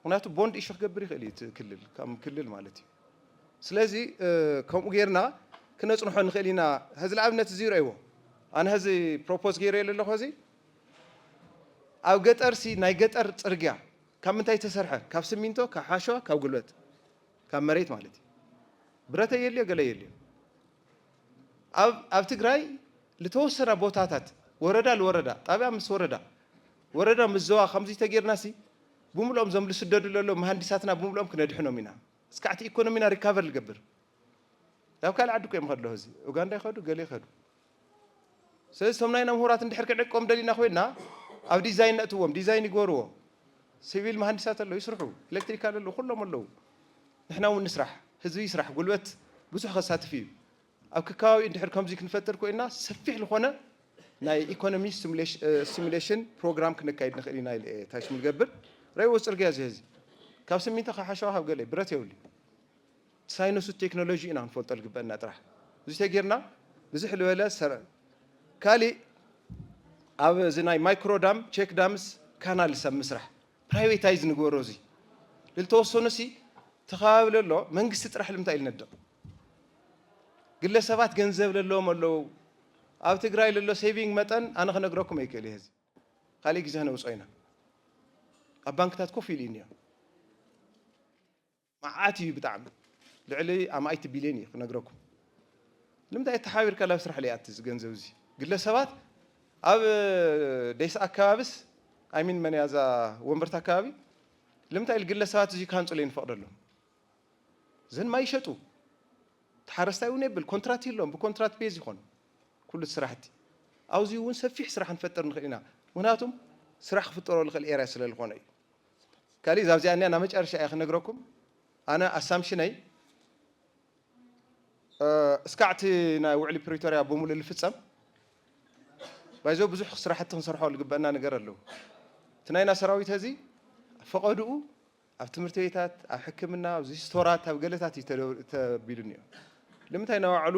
ምክንያቱ ቦንድ ኢሹ ክገብር ይኽእል እዩ ክልል ከም ክልል ማለት እዩ ስለዚ ከምኡ ጌርና ክነፅንሖ ንኽእል ኢና ህዚ ንኣብነት እዚ ይረእይዎ ኣነ ህዚ ፕሮፖዝ ገይረ ኣለኹ እዚ ኣብ ገጠር ሲ ናይ ገጠር ፅርግያ ካብ ምንታይ ተሰርሐ ካብ ስሚንቶ ካብ ሓሸዋ ካብ ጉልበት ካብ መሬት ማለት እዩ ብረተ የልዮ ገለ የልዮ ኣብ ትግራይ ልተወሰነ ቦታታት ወረዳ ልወረዳ ጣብያ ምስ ወረዳ ወረዳ ምስ ዘዋ ከምዚ ተጌርና ሲ ብምልኦም ዞም ልስደዱ ለሎ መሃንዲሳትና ብምልኦም ክነድሕኖም ኢና እስካዕቲ ኢኮኖሚና ሪካቨር ልገብር ናብ ካልእ ዓዲ እኮ እዮም ከድሎ ህዚ ኡጋንዳ ይኸዱ ገለ ይኸዱ ስለዚ እቶም ናይና ምሁራት እንድሕር ክንዕቆም ደሊና ኮይና ኣብ ዲዛይን ነእትዎም ዲዛይን ይገበርዎ ሲቪል መሃንዲሳት ኣለዉ ይስርሑ ኤሌክትሪካል ኣለዉ ኩሎም ኣለዉ ንሕና እውን ንስራሕ ህዝቢ ይስራሕ ጉልበት ብዙሕ ከሳትፍ እዩ ኣብ ከከባቢኡ እንድሕር ከምዚ ክንፈጥር ኮይና ሰፊሕ ዝኾነ ናይ ኢኮኖሚ ስቲሙሌሽን ፕሮግራም ክነካይድ ንኽእል ኢና ኢለ እየ ታይ ስሙ ዝገብር ረእይዎ ፅርግያ እዚ ህዚ ካብ ስሚንቶ ካብ ሓሸዋ ካብ ገለ ብረት የብሉ ሳይንሱ ቴክኖሎጂ ኢና ክንፈልጦ ዝግበአና ጥራሕ እዚ ተጌርና ብዝሕ ዝበለ ዝሰርዕ። ካሊእ ኣብ እዚ ናይ ማይክሮ ዳም፣ ቼክ ዳምስ፣ ካናልስ ኣብ ምስራሕ ፕራይቬታይዝ ንግበሮ። እዚ ልተወሰኑ ሲ ተኸባቢ ለሎ መንግስቲ ጥራሕ ልምታይ ኢል ነድቕ? ግለሰባት ገንዘብ ለለዎም ኣለዉ። ኣብ ትግራይ ለሎ ሴቪንግ መጠን ኣነ ክነግረኩም ኣይክእል እየ። እዚ ካሊእ ግዜ ክነውፅኦ ኢና። ኣብ ባንክታት ኮፍ ኢሉ እዩ እኒኦ። መዓት እዩ ብጣዕሚ። ልዕሊ ኣማኢት ቢልዮን እዩ ክነግረኩም። ንምንታይ ተሓቢርካ ላብ ስራሕ ለይኣቲ እዚ ገንዘብ እዚ? ግለሰባት ኣብ ደይስ ኣካባቢስ፣ ኣይሚን መን እያ እዛ ወንበርታ ኣካባቢ፣ ንምንታይ ኢል ግለሰባት እዚ ካንፅሎ ይንፈቕደሎም? ዘን ማይ ይሸጡ። ተሓረስታይ እውን የብል፣ ኮንትራት የሎም፣ ብኮንትራት ቤዝ ይኾን ኩሉ እቲ ስራሕቲ። ኣብዚ እውን ሰፊሕ ስራሕ ንፈጥር ንኽእል ኢና። ምኽንያቱም ስራሕ ክፍጠሮ ዝኽእል ኤርያ ስለ ዝኾነ እዩ። ካሊእ ዛብዚኣ እኒኣ ናብ መጨረሻ እያ ክነግረኩም። ኣነ ኣሳምሽነይ፣ እ፣ እስካዕ እቲ ናይ ውዕሊ ፕሪቶርያ ብምሉእ ልፍጸም፣ ባይዞ ብዙሕ ስራሕቲ ክንሰርሖ ዝግበአና ነገር ኣለዉ። እቲ ናይና ሰራዊት እዚ ፈቐድኡ ኣብ ትምህርቲ ቤታት፣ ኣብ ሕክምና፣ ኣብዚ ስቶራት፣ ኣብ ገለታት እዩ ተደ-፣ ተቢሉ እኒኦ። ንምንታይ ናባዕሉ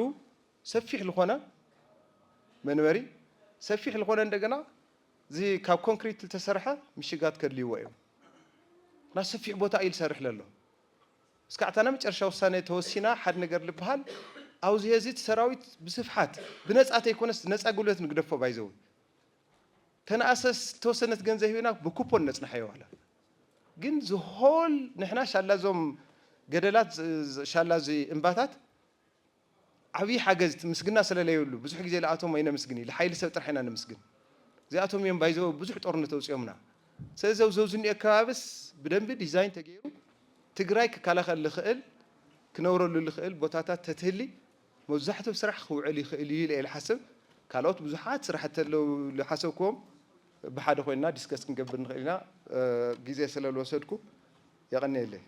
ሰፊሕ ዝኾነ መንበሪ፣ ሰፊሕ ዝኾነ እንደገና እዚ ካብ ኮንክሪት ዝተሰርሐ ምሽጋት ከድልይዎ እዮም። እና ሰፊሕ ቦታ እዩ ዝሰርሕ ለሎ። እስካዕ እታ ናይ መጨረሻ ውሳነ ተወሲና፣ ሓደ ነገር ልበሃል፣ ኣብዚ ሄዚ እቲ ሰራዊት ብስፍሓት፣ ብነጻ ተይኮነስ ነጻ ጉልበት ንግደፎ ባይዘው። ተነኣሰስ ተወሰነት ገንዘብ ሂብና ብኩፖን ነጽናሓዮ ዋላ። ግን ዝሆል ንሕና ሻላ እዞም ገደላት፣ ዝ-፣ ዝ-፣ ሻላ እዚ እምባታት ዓብዪ ሓገዝ እቲ ምስግና ስለ ለየብሉ፣ ብዙሕ ግዜ ለኣቶም ኣይነመስግን እዩ፣ ለሓይሊ ሰብ ጥራሕ ኢና ነመስግን። እዚኣቶም እዮም ባይዘው ብዙሕ ጦርነት ኣውፅኦምና። ስለዚ ኣብዚ፣ ኣብዚ እኒኦ ከባብስ ብደንቢ ዲዛይን ተገይሩ ትግራይ ክከላኸል ልኽእል፣ ክነብረሉ ልኽእል ቦታታት ተትህሊ መብዛሕትኡ ስራሕ ክውዕል ይኽእል እዩ ኢለ እየ ልሓስብ። ካልኦት ብዙሓት ስራሕቲ ኣለዉ ልሓሰብክዎም ብሓደ ኮይንና ዲስከስ ክንገብር ንኽእል ኢና። እ፣ ግዜ ስለ ልወሰድኩ የቐንየለይ።